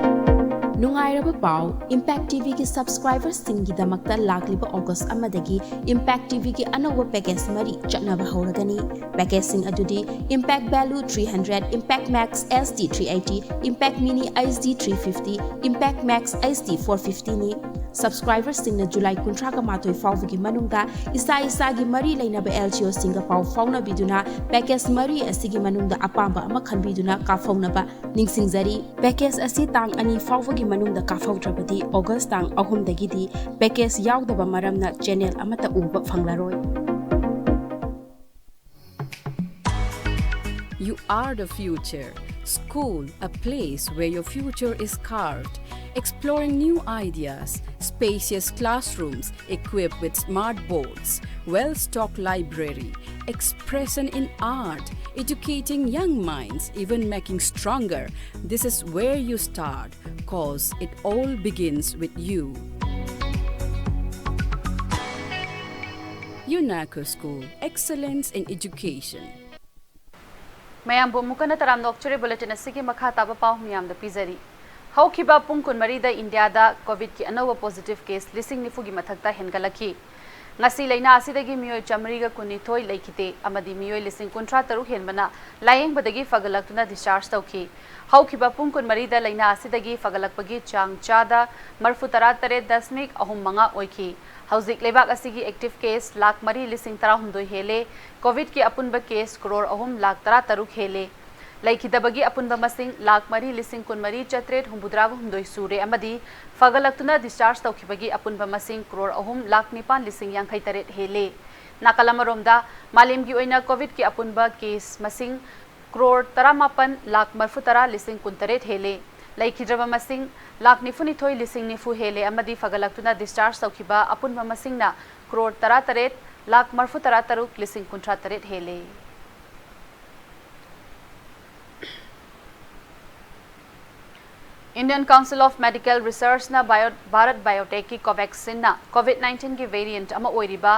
ꯅꯨꯡꯉꯥꯏꯔꯕ ꯄꯥꯎ! Impact TVꯒꯤ subscriberꯁꯤꯡꯒꯤꯗꯃꯛꯇ ꯂꯥꯛꯂꯤꯕ August ꯑꯃꯗꯒꯤ Impact TVꯒꯤ ꯑꯅꯧꯕ package ꯃꯔꯤ ꯆꯠꯅꯕ ꯍꯧꯔꯒꯅꯤ꯫ Packageꯁꯤꯡ ꯑꯗꯨꯗꯤ Impact Value three hundred, Impact Max HD three eighty, Impact Mini HD three fifty, Impact Max HD four fiftyꯅꯤ꯫ Subscriberꯁꯤꯡꯅ July ꯀꯨꯟꯊ꯭ꯔꯥꯒ ꯃꯥꯊꯣꯏ ꯐꯥꯎꯕꯒꯤ ꯃꯅꯨꯡꯗ ꯏꯁꯥ ꯏꯁꯥꯒꯤ ꯃꯔꯤ ꯂꯩꯅꯕ LCOꯁꯤꯡꯒ ꯄꯥꯎ ꯐꯥꯎꯅꯕꯤꯗꯨꯅ package ꯃꯔꯤ ꯑꯁꯤꯒꯤ ꯃꯅꯨꯡꯗ ꯑꯄꯥꯝꯕ ꯑꯃ ꯈꯟꯕꯤꯗꯨꯅ ꯀꯥꯞꯍꯧꯅꯕ ꯅꯤꯡꯁꯤꯡꯖꯔꯤ꯫ Package ꯑꯁꯤ ꯇꯥꯡ ꯑꯅꯤ ꯐꯥꯎꯕꯒꯤ ꯃꯅꯨꯡꯗ ꯀꯥꯞꯍꯧꯗ꯭ꯔꯕꯗꯤ August ꯇꯥꯡ ꯑꯍꯨꯝꯗꯒꯤꯗꯤ package ꯌꯥꯎꯗꯕ ꯃꯔꯝꯅ channel ꯑꯃꯠꯇ ꯎꯕ ꯐꯪꯂꯔꯣꯏ꯫ You are the future. School, a place where your future is carved. Exploring new ideas, spacious classrooms equipped with smart boards, well stocked library, expression in art, educating young minds, even making stronger. This is where you start, cause it all begins with you. UNACO School, excellence in education. ꯃꯌꯥꯝꯕꯨ ꯑꯃꯨꯛ ꯍꯟꯅ ꯇꯔꯥꯝꯅ ꯑꯣꯛꯆꯔꯤ꯫ Bulletin ꯑꯁꯤꯒꯤ ꯃꯈꯥ ꯇꯥꯕ ꯄꯥꯎ ꯃꯤꯌꯥꯝꯗ ꯄꯤꯖꯔꯤ꯫ ꯍꯧꯈꯤꯕ ꯄꯨꯡ ꯀꯨꯟꯃꯔꯤꯗ ꯏꯟꯗꯤꯌꯥꯗ COVID-ꯀꯤ ꯑꯅꯧꯕ positive case ꯂꯤꯁꯤꯡ ꯅꯤꯐꯨꯒꯤ ꯃꯊꯛꯇ ꯍꯦꯟꯒꯠꯂꯛꯈꯤ꯫ ꯉꯁꯤ ꯂꯩꯅꯥ ꯑꯁꯤꯗꯒꯤ ꯃꯤꯑꯣꯏ ꯆꯥꯃꯔꯤꯒ ꯀꯨꯟꯅꯤꯊꯣꯏ ꯂꯩꯈꯤꯗꯦ ꯑꯃꯗꯤ ꯃꯤꯑꯣꯏ ꯂꯤꯁꯤꯡ ꯀꯨꯟꯊ꯭ꯔꯥ ꯇꯔꯨꯛ ꯍꯦꯟꯕꯅ ꯂꯥꯌꯦꯡꯕꯗꯒꯤ ꯐꯒꯠꯂꯛꯇꯨꯅ discharge ꯇꯧꯈꯤ꯫ ꯍꯧꯈꯤꯕ ꯄꯨꯡ ꯀꯨꯟꯃꯔꯤꯗ ꯂꯩꯅꯥ ꯑꯁꯤꯗꯒꯤ ꯐꯒꯠꯂꯛꯄꯒꯤ ꯆꯥꯡ ꯆꯥꯗ ꯃꯔꯐꯨ ꯇꯔꯥ ꯇꯔꯦꯠ ꯗꯁꯃꯤꯛ ꯑꯍꯨꯝ ꯃꯉꯥ ꯑꯣꯏꯈꯤ꯫ ꯍꯧꯖꯤꯛ ꯂꯩꯕꯥꯛ ꯑꯁꯤꯒꯤ active case ꯂꯥꯈ ꯃꯔꯤ ꯂꯤꯁꯤꯡ ꯇꯔꯥꯍꯨꯝꯗꯣꯏ ꯍꯦꯜꯂꯦ꯫ COVID-ꯀꯤ ꯑꯄꯨꯟꯕ case ꯀ꯭ꯔꯣꯔ ꯑꯍꯨꯝ ꯂꯥꯈ ꯇꯔꯥ ꯇꯔꯨꯛ ꯍꯦꯜꯂꯦ꯫ ꯂꯩꯈꯤꯗꯕꯒꯤ ꯑꯄꯨꯟꯕ ꯃꯁꯤꯡ ꯂꯥꯈ ꯃꯔꯤ ꯂꯤꯁꯤꯡ ꯀꯨꯟꯃꯔꯤ ꯆꯥꯇ꯭ꯔꯦꯠ ꯍꯨꯝꯐꯨꯇꯔꯥꯒ ꯍꯨꯝꯗꯣꯏ ꯁꯨꯔꯦ ꯑꯃꯗꯤ ꯐꯒꯠꯂꯛꯇꯨꯅ discharge ꯇꯧꯈꯤꯕꯒꯤ ꯑꯄꯨꯟꯕ ꯃꯁꯤꯡ ꯀ꯭ꯔꯣꯔ ꯑꯍꯨꯝ ꯂꯥꯈ ꯅꯤꯄꯥꯟ ꯂꯤꯁꯤꯡ ꯌꯥꯡꯈꯩ ꯇꯔꯦꯠ ꯍꯦꯜꯂꯦ꯫ ꯅꯥꯀꯜ ꯑꯃꯔꯣꯝꯗ, ꯃꯥꯂꯦꯝꯒꯤ ꯑꯣꯏꯅ COVID-ꯀꯤ ꯑꯄꯨꯟꯕ case ꯃꯁꯤꯡ ꯀ꯭ꯔꯣꯔ ꯇꯔꯥꯃꯥꯄꯟ ꯂꯥꯈ ꯃꯔꯐꯨꯇꯔꯥ ꯂꯤꯁꯤꯡ ꯀꯨꯟꯇꯔꯦꯠ ꯍꯦꯜꯂꯦ꯫ ꯂꯩꯈꯤꯗ꯭ꯔꯕ ꯃꯁꯤꯡ ꯂꯥꯈ ꯅꯤꯐꯨꯅꯤꯊꯣꯏ ꯂꯤꯁꯤꯡ ꯅꯤꯐꯨ ꯍꯦꯜꯂꯦ ꯑꯃꯗꯤ ꯐꯒꯠꯂꯛꯇꯨꯅ discharge ꯇꯧꯈꯤꯕ ꯑꯄꯨꯟꯕ ꯃꯁꯤꯡꯅ ꯀ꯭ꯔꯣꯔ ꯇꯔꯥꯇꯔꯦꯠ ꯂꯥꯈ ꯃꯔꯐꯨꯇꯔꯥ ꯇꯔꯨꯛ ꯂꯤꯁꯤꯡ ꯀꯨꯟꯊ꯭ꯔꯥ ꯇꯔꯦꯠ ꯍꯦꯜꯂꯦ꯫ Indian Council of Medical Researchꯅ Bio-, Bharat Biotechꯀꯤ Covaxinꯅ COVID nineteenꯒꯤ variant ꯑꯃ ꯑꯣꯏꯔꯤꯕ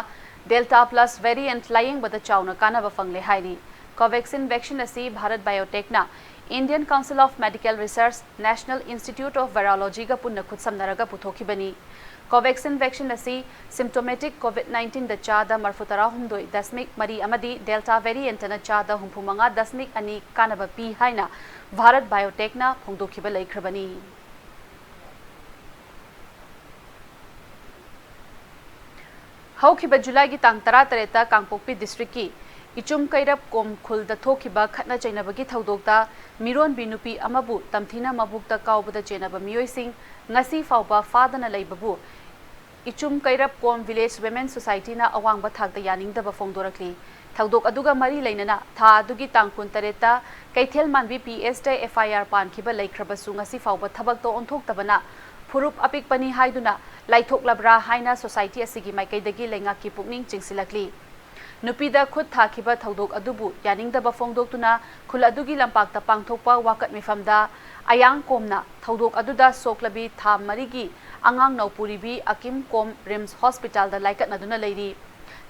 Delta Plus variant ꯂꯥꯌꯦꯡꯕꯗ ꯆꯥꯎꯅ ꯀꯥꯟꯅꯕ ꯐꯪꯂꯦ ꯍꯥꯏꯔꯤ꯫ Covaxin vaccine ꯑꯁꯤ Bharat Biotechꯅ Indian Council of Medical Research, National Institute of Virologyꯒ ꯄꯨꯟꯅ ꯈꯨꯠꯁꯝꯅꯔꯒ ꯄꯨꯊꯣꯛꯈꯤꯕꯅꯤ꯫ Covaxin vaccine ꯑꯁꯤ symptomatic COVID nineteenꯗ ꯆꯥꯗ ꯃꯔꯐꯨꯇꯔꯥꯍꯨꯝꯗꯣꯏ ꯗꯁꯃꯤꯛ ꯃꯔꯤ ꯑꯃꯗꯤ Delta variantꯅ ꯆꯥꯗ ꯍꯨꯝꯐꯨꯃꯉꯥ ꯗꯁꯃꯤꯛ ꯑꯅꯤ ꯀꯥꯟꯅꯕ ꯄꯤ ꯍꯥꯏꯅ Bharat Biotechꯅ ꯐꯣꯡꯗꯣꯛꯈꯤꯕ ꯂꯩꯈ꯭ꯔꯕꯅꯤ꯫ ꯍꯧꯈꯤꯕ ꯖꯨꯂꯥꯏꯒꯤ ꯇꯥꯡ ꯇꯔꯥꯇꯔꯦꯠꯇ ꯀꯥꯡꯄꯣꯛꯄꯤ ꯗꯤꯁꯇ꯭ꯔꯤꯛꯀꯤ ꯏꯆꯨꯝ ꯀꯩꯔꯞ ꯀꯣꯝ ꯈꯨꯜꯗ ꯊꯣꯛꯈꯤꯕ ꯈꯠꯅ ꯆꯩꯅꯕꯒꯤ ꯊꯧꯗꯣꯛꯇ ꯃꯤꯔꯣꯟꯕꯤ ꯅꯨꯄꯤ ꯑꯃꯕꯨ ꯇꯝꯊꯤꯅ ꯃꯕꯨꯛꯇ ꯀꯥꯎꯕꯗ ꯆꯦꯟꯅꯕ ꯃꯤꯑꯣꯏꯁꯤꯡ ꯉꯁꯤ ꯐꯥꯎꯕ ꯐꯥꯗꯅ ꯂꯩꯕꯕꯨ ꯏꯆꯨꯝ ꯀꯩꯔꯞ ꯀꯣꯝ ꯚꯤꯂꯦꯖ ꯋꯤꯃꯦꯟ ꯁꯣꯁꯥꯏꯇꯤꯅ ꯑꯋꯥꯡꯕ ꯊꯥꯛꯇ ꯌꯥꯅꯤꯡꯗꯕ ꯐꯣꯡꯗꯣꯔꯛꯂꯤ꯫ ꯊꯧꯗꯣꯛ ꯑꯗꯨꯒ ꯃꯔꯤ ꯂꯩꯅꯅ ꯊꯥ ꯑꯗꯨꯒꯤ ꯇꯥꯡ ꯀꯨꯟꯇꯔꯦꯠꯇ ꯀꯩꯊꯦꯜ ꯃꯥꯟꯕꯤ ꯄꯤ ꯑꯦꯁꯇ ꯑꯦꯐ ꯑꯥꯏ ꯑꯥꯔ ꯄꯥꯟꯈꯤꯕ ꯂꯩꯈ꯭ꯔꯕꯁꯨ ꯉꯁꯤ ꯐꯥꯎꯕ ꯊꯕꯛꯇ ꯑꯣꯟꯊꯣꯛꯇꯕꯅ ꯐꯨꯔꯨꯞ ꯑꯄꯤꯛꯄꯅꯤ ꯍꯥꯏꯗꯨꯅ ꯂꯥꯏꯊꯣꯛꯂꯕ꯭ꯔꯥ ꯍꯥꯏꯅ ꯁꯣꯁꯥꯏꯇꯤ ꯑꯁꯤꯒꯤ ꯃꯥꯏꯀꯩꯗꯒꯤ ꯂꯩꯉꯥꯛꯀꯤ ꯄꯨꯛꯅꯤꯡ ꯆꯤꯡꯁꯤꯜꯂꯛꯂꯤ꯫ ꯅꯨꯄꯤꯗ ꯈꯨꯠ ꯊꯥꯈꯤꯕ ꯊꯧꯗꯣꯛ ꯑꯗꯨꯕꯨ ꯌꯥꯅꯤꯡꯗꯕ ꯐꯣꯡꯗꯣꯛꯇꯨꯅ ꯈꯨꯜ ꯑꯗꯨꯒꯤ ꯂꯝꯄꯥꯛꯇ ꯄꯥꯡꯊꯣꯛꯄ ꯋꯥꯀꯠ ꯃꯤꯐꯝꯗ ꯑꯌꯥꯡ ꯀꯣꯝꯅ ꯊꯧꯗꯣꯛ ꯑꯗꯨꯗ ꯁꯣꯛꯂꯕꯤ ꯊꯥ ꯃꯔꯤꯒꯤ ꯑꯉꯥꯡ ꯅꯧꯄꯨꯔꯤꯕꯤ ꯑꯀꯤꯝ ꯀꯣꯝ ꯔꯤꯝꯁ ꯍꯣꯁꯄꯤꯇꯥꯜꯗ ꯂꯥꯏꯀꯠꯅꯗꯨꯅ ꯂꯩꯔꯤ꯫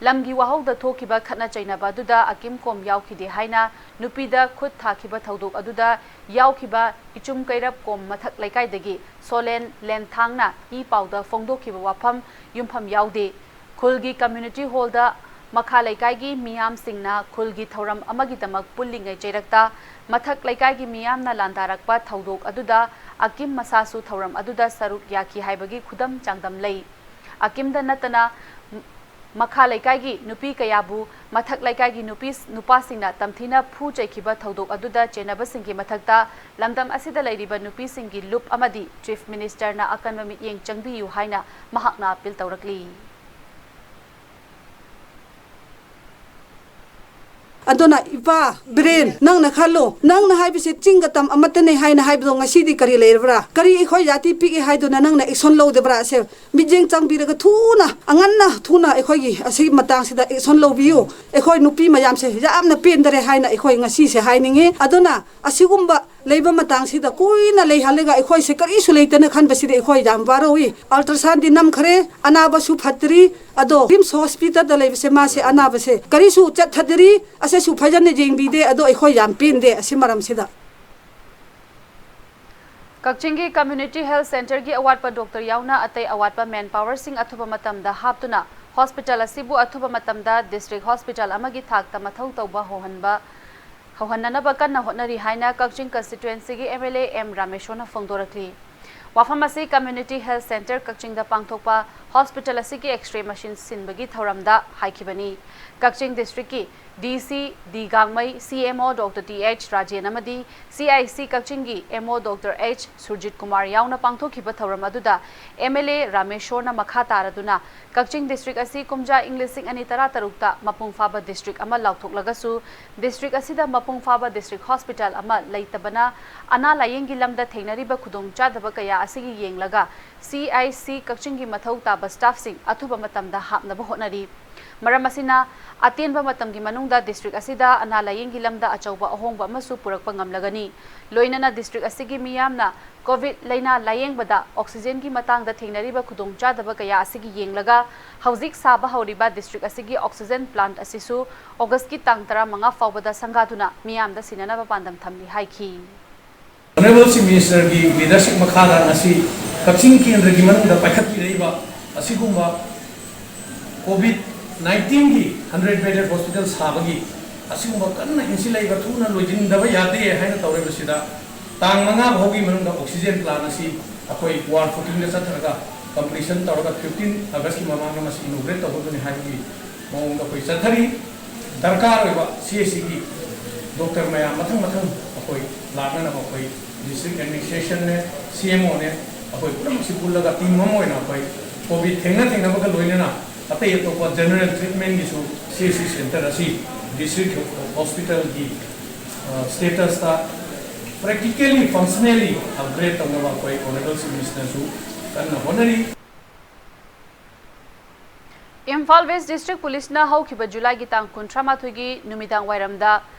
ꯂꯝꯒꯤ ꯋꯥꯍꯧꯗ ꯊꯣꯛꯈꯤꯕ ꯈꯠꯅ ꯆꯩꯅꯕ ꯑꯗꯨꯗ ꯑꯀꯤꯝ ꯀꯣꯝ ꯌꯥꯎꯈꯤꯗꯦ ꯍꯥꯏꯅ ꯅꯨꯄꯤꯗ ꯈꯨꯠ ꯊꯥꯈꯤꯕ ꯊꯧꯗꯣꯛ ꯑꯗꯨꯗ ꯌꯥꯎꯈꯤꯕ ꯏꯆꯨꯝ ꯀꯩꯔꯞ ꯀꯣꯝ ꯃꯊꯛ ꯂꯩꯀꯥꯏꯗꯒꯤ ꯁꯣꯂꯦꯟ ꯂꯦꯟꯊꯥꯡꯅ ꯏ ꯄꯥꯎꯗ ꯐꯣꯡꯗꯣꯛꯈꯤꯕ ꯋꯥꯐꯝ ꯌꯨꯝꯐꯝ ꯌꯥꯎꯗꯦ꯫ ꯈꯨꯜꯒꯤ ꯀꯝꯃ꯭ꯌꯨꯅꯤꯇꯤ ꯍꯣꯜꯗ ꯃꯈꯥ ꯂꯩꯀꯥꯏꯒꯤ ꯃꯤꯌꯥꯝꯁꯤꯡꯅ ꯈꯨꯜꯒꯤ ꯊꯧꯔꯝ ꯑꯃꯒꯤꯗꯃꯛ ꯄꯨꯜꯂꯤꯉꯩ ꯆꯩꯔꯛꯇ ꯃꯊꯛ ꯂꯩꯀꯥꯏꯒꯤ ꯃꯤꯌꯥꯝꯅ ꯂꯥꯟꯗꯥꯔꯛꯄ ꯊꯧꯗꯣꯛ ꯑꯗꯨꯗ ꯑꯀꯤꯝ ꯃꯁꯥꯁꯨ ꯊꯧꯔꯝ ꯑꯗꯨꯗ ꯁꯔꯨꯛ ꯌꯥꯈꯤ ꯍꯥꯏꯕꯒꯤ ꯈꯨꯗꯝ ꯆꯥꯡꯗꯝ ꯂꯩ꯫ ꯑꯀꯤꯝꯗ ꯅꯠꯇꯅ ꯃꯈꯥ ꯂꯩꯀꯥꯏꯒꯤ ꯅꯨꯄꯤ ꯀꯌꯥꯕꯨ ꯃꯊꯛ ꯂꯩꯀꯥꯏꯒꯤ ꯅꯨꯄꯤ, ꯅꯨꯄꯥꯁꯤꯡꯅ ꯇꯝꯊꯤꯅ ꯐꯨ ꯆꯩꯈꯤꯕ ꯊꯧꯗꯣꯛ ꯑꯗꯨꯗ ꯆꯦꯟꯅꯕꯁꯤꯡꯒꯤ ꯃꯊꯛꯇ ꯂꯝꯗꯝ ꯑꯁꯤꯗ ꯂꯩꯔꯤꯕ ꯅꯨꯄꯤꯁꯤꯡꯒꯤ ꯂꯨꯞ ꯑꯃꯗꯤ ꯆꯤꯐ ꯃꯤꯅꯤꯁꯇꯔꯅ ꯑꯀꯟꯕ ꯃꯤꯠꯌꯦꯡ ꯆꯪꯕꯤꯌꯨ ꯍꯥꯏꯅ ꯃꯍꯥꯛꯅ ꯑꯄꯤꯜ ꯇꯧꯔꯛꯂꯤ꯫ ꯑꯗꯨꯅ ꯏꯄꯥ ꯕꯤꯔꯦꯟ, ꯅꯪꯅ ꯈꯜꯂꯨ, ꯅꯪꯅ ꯍꯥꯏꯕꯁꯦ ꯆꯤꯡꯒ ꯇꯝ ꯑꯃꯠꯇꯅꯦ ꯍꯥꯏꯅ ꯍꯥꯏꯕꯗꯣ ꯉꯁꯤꯗꯤ ꯀꯔꯤ ꯂꯩꯔꯕ꯭ꯔꯥ? ꯀꯔꯤ ꯑꯩꯈꯣꯏ ꯖꯥꯇꯤ ꯄꯤꯛꯏ ꯍꯥꯏꯗꯨꯅ ꯅꯪꯅ ꯑꯦꯛꯁꯟ ꯂꯧꯗꯕ꯭ꯔꯥ? ꯑꯁꯦ ꯃꯤꯠꯌꯦꯡ ꯆꯪꯕꯤꯔꯒ ꯊꯨꯅ, ꯑꯉꯟꯅ ꯊꯨꯅ ꯑꯩꯈꯣꯏꯒꯤ ꯑꯁꯤꯒꯤ ꯃꯇꯥꯡꯁꯤꯗ ꯑꯦꯛꯁꯟ ꯂꯧꯕꯤꯌꯨ꯫ ꯑꯩꯈꯣꯏ ꯅꯨꯄꯤ ꯃꯌꯥꯝꯁꯦ ꯌꯥꯝꯅ ꯄꯦꯟꯗꯔꯦ ꯍꯥꯏꯅ ꯑꯩꯈꯣꯏ ꯉꯁꯤꯁꯦ ꯍꯥꯏꯅꯤꯡꯉꯤ꯫ ꯑꯗꯨꯅ ꯑꯁꯤꯒꯨꯝꯕ ꯂꯩꯕ ꯃꯇꯥꯡꯁꯤꯗ ꯀꯨꯏꯅ ꯂꯩꯍꯜꯂꯒ ꯑꯩꯈꯣꯏꯁꯦ ꯀꯔꯤꯁꯨ ꯂꯩꯇꯅ ꯈꯟꯕꯁꯤꯗꯤ ꯑꯩꯈꯣꯏ ꯌꯥꯝ ꯋꯥꯔꯧꯏ꯫ ꯑꯜꯇ꯭ꯔꯥꯁꯥꯎꯟꯗꯤ ꯅꯝꯈ꯭ꯔꯦ, ꯑꯅꯥꯕꯁꯨ ꯐꯠꯇ꯭ꯔꯤ꯫ ꯑꯗꯣ ꯔꯤꯝꯁ ꯍꯣꯁꯄꯤꯇꯥꯜꯗ ꯂꯩꯕꯁꯦ ꯃꯥꯁꯦ ꯑꯅꯥꯕꯁꯦ ꯀꯔꯤꯁꯨ ꯆꯠꯊꯗ꯭ꯔꯤ, ꯑꯁꯤꯁꯨ ꯐꯖꯅ ꯌꯦꯡꯕꯤꯗꯦ꯫ ꯑꯗꯣ ꯑꯩꯈꯣꯏ ꯌꯥꯝ ꯄꯦꯟꯗꯦ ꯑꯁꯤ ꯃꯔꯝꯁꯤꯗ꯫ ꯀꯛꯆꯤꯡꯒꯤ ꯀꯝꯃ꯭ꯌꯨꯅꯤꯇꯤ ꯍꯦꯜꯊ ꯁꯦꯟꯇꯔꯒꯤ ꯑꯋꯥꯠꯄ ꯗꯣꯛꯇꯔ ꯌꯥꯎꯅ ꯑꯇꯩ ꯑꯋꯥꯠꯄ ꯃꯦꯟ ꯄꯥꯋꯔꯁꯤꯡ ꯑꯊꯨꯕ ꯃꯇꯝꯗ ꯍꯥꯞꯇꯨꯅ ꯍꯣꯁꯄꯤꯇꯥꯜ ꯑꯁꯤꯕꯨ ꯑꯊꯨꯕ ꯃꯇꯝꯗ ꯗꯤꯁꯇ꯭ꯔꯤꯛ ꯍꯣꯁꯄꯤꯇꯥꯜ ꯑꯃꯒꯤ ꯊꯥꯛꯇ ꯃꯊꯧ ꯇꯧꯕ ꯍꯧꯍꯟꯕ, ꯍꯧꯍꯟꯅꯅꯕ ꯀꯟꯅ ꯍꯣꯠꯅꯔꯤ ꯍꯥꯏꯅ ꯀꯛꯆꯤꯡ ꯀꯟꯁꯇꯤꯇ꯭ꯋꯦꯟꯁꯤꯒꯤ ꯑꯦꯝ ꯑꯦꯜ ꯑꯦ ꯑꯦꯝ ꯔꯥꯃꯦꯁꯣꯔꯅ ꯐꯣꯡꯗꯣꯔꯛꯂꯤ꯫ ꯋꯥꯐꯝ ꯑꯁꯤ ꯀꯝꯃ꯭ꯌꯨꯅꯤꯇꯤ ꯍꯦꯜꯊ ꯁꯦꯟꯇꯔ ꯀꯛꯆꯤꯡꯗ ꯄꯥꯡꯊꯣꯛꯄ ꯍꯣꯁꯄꯤꯇꯥꯜ ꯑꯁꯤꯒꯤ X-ray ꯃꯦꯁꯤꯟ ꯁꯤꯟꯕꯒꯤ ꯊꯧꯔꯝꯗ ꯍꯥꯏꯈꯤꯕꯅꯤ꯫ ꯀꯛꯆꯤꯡ ꯗꯤꯁꯇ꯭ꯔꯤꯛꯀꯤ DC ꯗꯤ ꯒꯥꯡꯃꯩ, CMO doctor T H Rajen ꯑꯃꯗꯤ CIC ꯀꯛꯆꯤꯡꯒꯤ MO doctor H Surjit Kumar ꯌꯥꯎꯅ ꯄꯥꯡꯊꯣꯛꯈꯤꯕ ꯊꯧꯔꯝ ꯑꯗꯨꯗ MLA ꯔꯥꯃꯦꯁꯣꯔꯅ ꯃꯈꯥ ꯇꯥꯔꯗꯨꯅ ꯀꯛꯆꯤꯡ ꯗꯤꯁꯇ꯭ꯔꯤꯛ ꯑꯁꯤ ꯀꯨꯝꯖꯥ ꯏꯪ ꯂꯤꯁꯤꯡ ꯑꯅꯤ ꯇꯔꯥꯇꯔꯨꯛꯇ ꯃꯄꯨꯡ ꯐꯥꯕ ꯗꯤꯁꯇ꯭ꯔꯤꯛ ꯑꯃ ꯂꯥꯎꯊꯣꯛꯂꯒꯁꯨ, ꯗꯤꯁꯇ꯭ꯔꯤꯛ ꯑꯁꯤꯗ ꯃꯄꯨꯡ ꯐꯥꯕ ꯗꯤꯁꯇ꯭ꯔꯤꯛ ꯍꯣꯁꯄꯤꯇꯥꯜ ꯑꯃ ꯂꯩꯇꯕꯅ ꯑꯅꯥ ꯂꯥꯌꯦꯡꯒꯤ ꯂꯝꯗ ꯊꯦꯡꯅꯔꯤꯕ ꯈꯨꯗꯣꯡꯆꯥꯗꯕ ꯀꯌꯥ ꯑꯁꯤꯒꯤ ꯌꯦꯡꯂꯒ, CIC ꯀꯛꯆꯤꯡꯒꯤ ꯃꯊꯧ ꯇꯥꯕ ꯁ꯭ꯇꯥꯐꯁꯤꯡ ꯑꯊꯨꯕ ꯃꯇꯝꯗ ꯍꯥꯞꯅꯕ ꯍꯣꯠꯅꯔꯤ꯫ ꯃꯔꯝ ꯑꯁꯤꯅ, ꯑꯇꯦꯟꯕ ꯃꯇꯝꯒꯤ ꯃꯅꯨꯡꯗ ꯗꯤꯁꯇ꯭ꯔꯤꯛ ꯑꯁꯤꯗ ꯑꯅꯥ ꯂꯥꯌꯦꯡꯒꯤ ꯂꯝꯗ ꯑꯆꯧꯕ ꯑꯍꯣꯡꯕ ꯑꯃꯁꯨ ꯄꯨꯔꯛꯄ ꯉꯝꯂꯒꯅꯤ꯫ ꯂꯣꯏꯅꯅ ꯗꯤꯁꯇ꯭ꯔꯤꯛ ꯑꯁꯤꯒꯤ ꯃꯤꯌꯥꯝꯅ ꯀꯣꯚꯤꯗ ꯂꯥꯏꯅꯥ ꯂꯥꯌꯦꯡꯕꯗ ꯑꯣꯛꯁꯤꯖꯦꯟꯒꯤ ꯃꯇꯥꯡꯗ ꯊꯦꯡꯅꯔꯤꯕ ꯈꯨꯗꯣꯡꯆꯥꯗꯕ ꯀꯌꯥ ꯑꯁꯤꯒꯤ ꯌꯦꯡꯂꯒ, ꯍꯧꯖꯤꯛ ꯁꯥꯕ ꯍꯧꯔꯤꯕ ꯗꯤꯁꯇ꯭ꯔꯤꯛ ꯑꯁꯤꯒꯤ ꯑꯣꯛꯁꯤꯖꯦꯟ ꯄ꯭ꯂꯥꯟꯠ ꯑꯁꯤꯁꯨ ꯑꯣꯒꯁꯀꯤ ꯇꯥꯡ ꯇꯔꯥꯃꯉꯥ ꯐꯥꯎꯕꯗ ꯁꯪꯒꯥꯗꯨꯅ ꯃꯤꯌꯥꯝꯗ ꯁꯤꯟꯅꯅꯕ ꯄꯥꯟꯗꯝ ꯊꯝꯂꯤ ꯍꯥꯏꯈꯤ꯫ ꯑꯣꯅꯔꯦꯕꯜ ꯆꯤꯐ ꯃꯤꯅꯤꯁꯇꯔꯒꯤ ꯂꯤꯗꯔꯁꯤꯞ ꯃꯈꯥꯗ ꯉꯁꯤ ꯀꯛꯆꯤꯡ ꯀꯦꯟꯗ꯭ꯔꯒꯤ ꯃꯅꯨꯡꯗ ꯄꯥꯏꯈꯠꯄꯤꯔꯛꯏꯕ ꯑꯁꯤꯒꯨꯝꯕ ꯀꯣꯚꯤꯗ ꯅꯥꯏꯟꯇꯤꯟꯒꯤ ꯍꯟꯗ꯭ꯔꯦꯗ ꯕꯦꯗꯦꯗ ꯍꯣꯁꯄꯤꯇꯥꯜ ꯁꯥꯕꯒꯤ ꯑꯁꯤꯒꯨꯝꯕ ꯀꯟꯅ ꯏꯟꯁꯤꯜꯂꯛꯏꯕ, ꯊꯨꯅ ꯂꯣꯏꯁꯤꯟꯗꯕ ꯌꯥꯗꯦ ꯍꯥꯏꯅ ꯇꯧꯔꯤꯕꯁꯤꯗ, ꯇꯥꯡ ꯃꯉꯥ ꯐꯥꯎꯒꯤ ꯃꯅꯨꯡꯗ ꯑꯣꯛꯁꯤꯖꯦꯟ ꯄ꯭ꯂꯥꯟ ꯑꯁꯤ ꯑꯩꯈꯣꯏ ꯋꯥꯔ ꯐꯨꯇꯤꯡꯗ ꯆꯠꯊꯔꯒ ꯀꯝꯄ꯭ꯂꯤꯁꯟ ꯇꯧꯔꯒ ꯐꯤꯐꯇꯤꯟ ꯑꯣꯒꯁꯀꯤ ꯃꯃꯥꯡꯗ ꯃꯁꯤ ꯏꯅꯣꯒ꯭ꯔꯦꯠ ꯇꯧꯒꯗꯕꯅꯤ ꯍꯥꯏꯕꯒꯤ ꯃꯑꯣꯡꯗ ꯑꯩꯈꯣꯏ ꯆꯠꯊꯔꯤ꯫ ꯗꯔꯀꯥꯔ ꯑꯣꯏꯕ CHCꯒꯤ ꯗꯣꯛꯇꯔ ꯃꯌꯥꯝ ꯃꯊꯪ ꯃꯊꯪ ꯑꯩꯈꯣꯏ ꯂꯥꯛꯅꯅꯕ ꯑꯩꯈꯣꯏ ꯗꯤꯁꯇ꯭ꯔꯤꯛ ꯑꯦꯗꯃꯤꯅꯤꯁꯇ꯭ꯔꯦꯁꯟꯅꯦ, CMOꯅꯦ, ꯑꯩꯈꯣꯏ ꯄꯨꯝꯅꯃꯛꯁꯤ ꯄꯨꯜꯂꯒ ꯇꯤꯝ ꯑꯃ ꯑꯣꯏꯅ ꯑꯩꯈꯣꯏ ꯀꯣꯚꯤꯗ ꯊꯦꯡꯅ ꯊꯦꯡꯅꯕꯒ ꯂꯣꯏꯅꯅ ꯑꯇꯩ ꯑꯇꯣꯞꯄ ꯖꯦꯅꯔꯦꯜ ꯇ꯭ꯔꯤꯠꯃꯦꯟꯒꯤꯁꯨ CHC ꯁꯦꯟꯇꯔ ꯑꯁꯤ ꯗꯤꯁꯇ꯭ꯔꯤꯛ ꯍꯣꯁꯄꯤꯇꯥꯜꯒꯤ, ꯑ, ꯁ꯭ꯇꯦꯇꯁꯇ practically, functionally upgrade ꯇꯧꯅꯕ ꯑꯩꯈꯣꯏ ꯑꯣꯅꯔꯦꯕꯜ ꯆꯤꯐ ꯃꯤꯅꯤꯁꯇꯔꯁꯨ ꯀꯟꯅ ꯍꯣꯠꯅꯔꯤ꯫ ꯏꯝꯐꯥꯜ ꯋꯦꯁ ꯗꯤꯁꯇ꯭ꯔꯤꯛ ꯄꯨꯂꯤꯁꯅ ꯍꯧꯈꯤꯕ ꯖꯨꯂꯥꯏꯒꯤ ꯇꯥꯡ ꯀꯨꯟꯊ꯭ꯔꯥꯃꯥꯊꯣꯏꯒꯤ ꯅꯨꯃꯤꯗꯥꯡ ꯋꯥꯏꯔꯝꯗ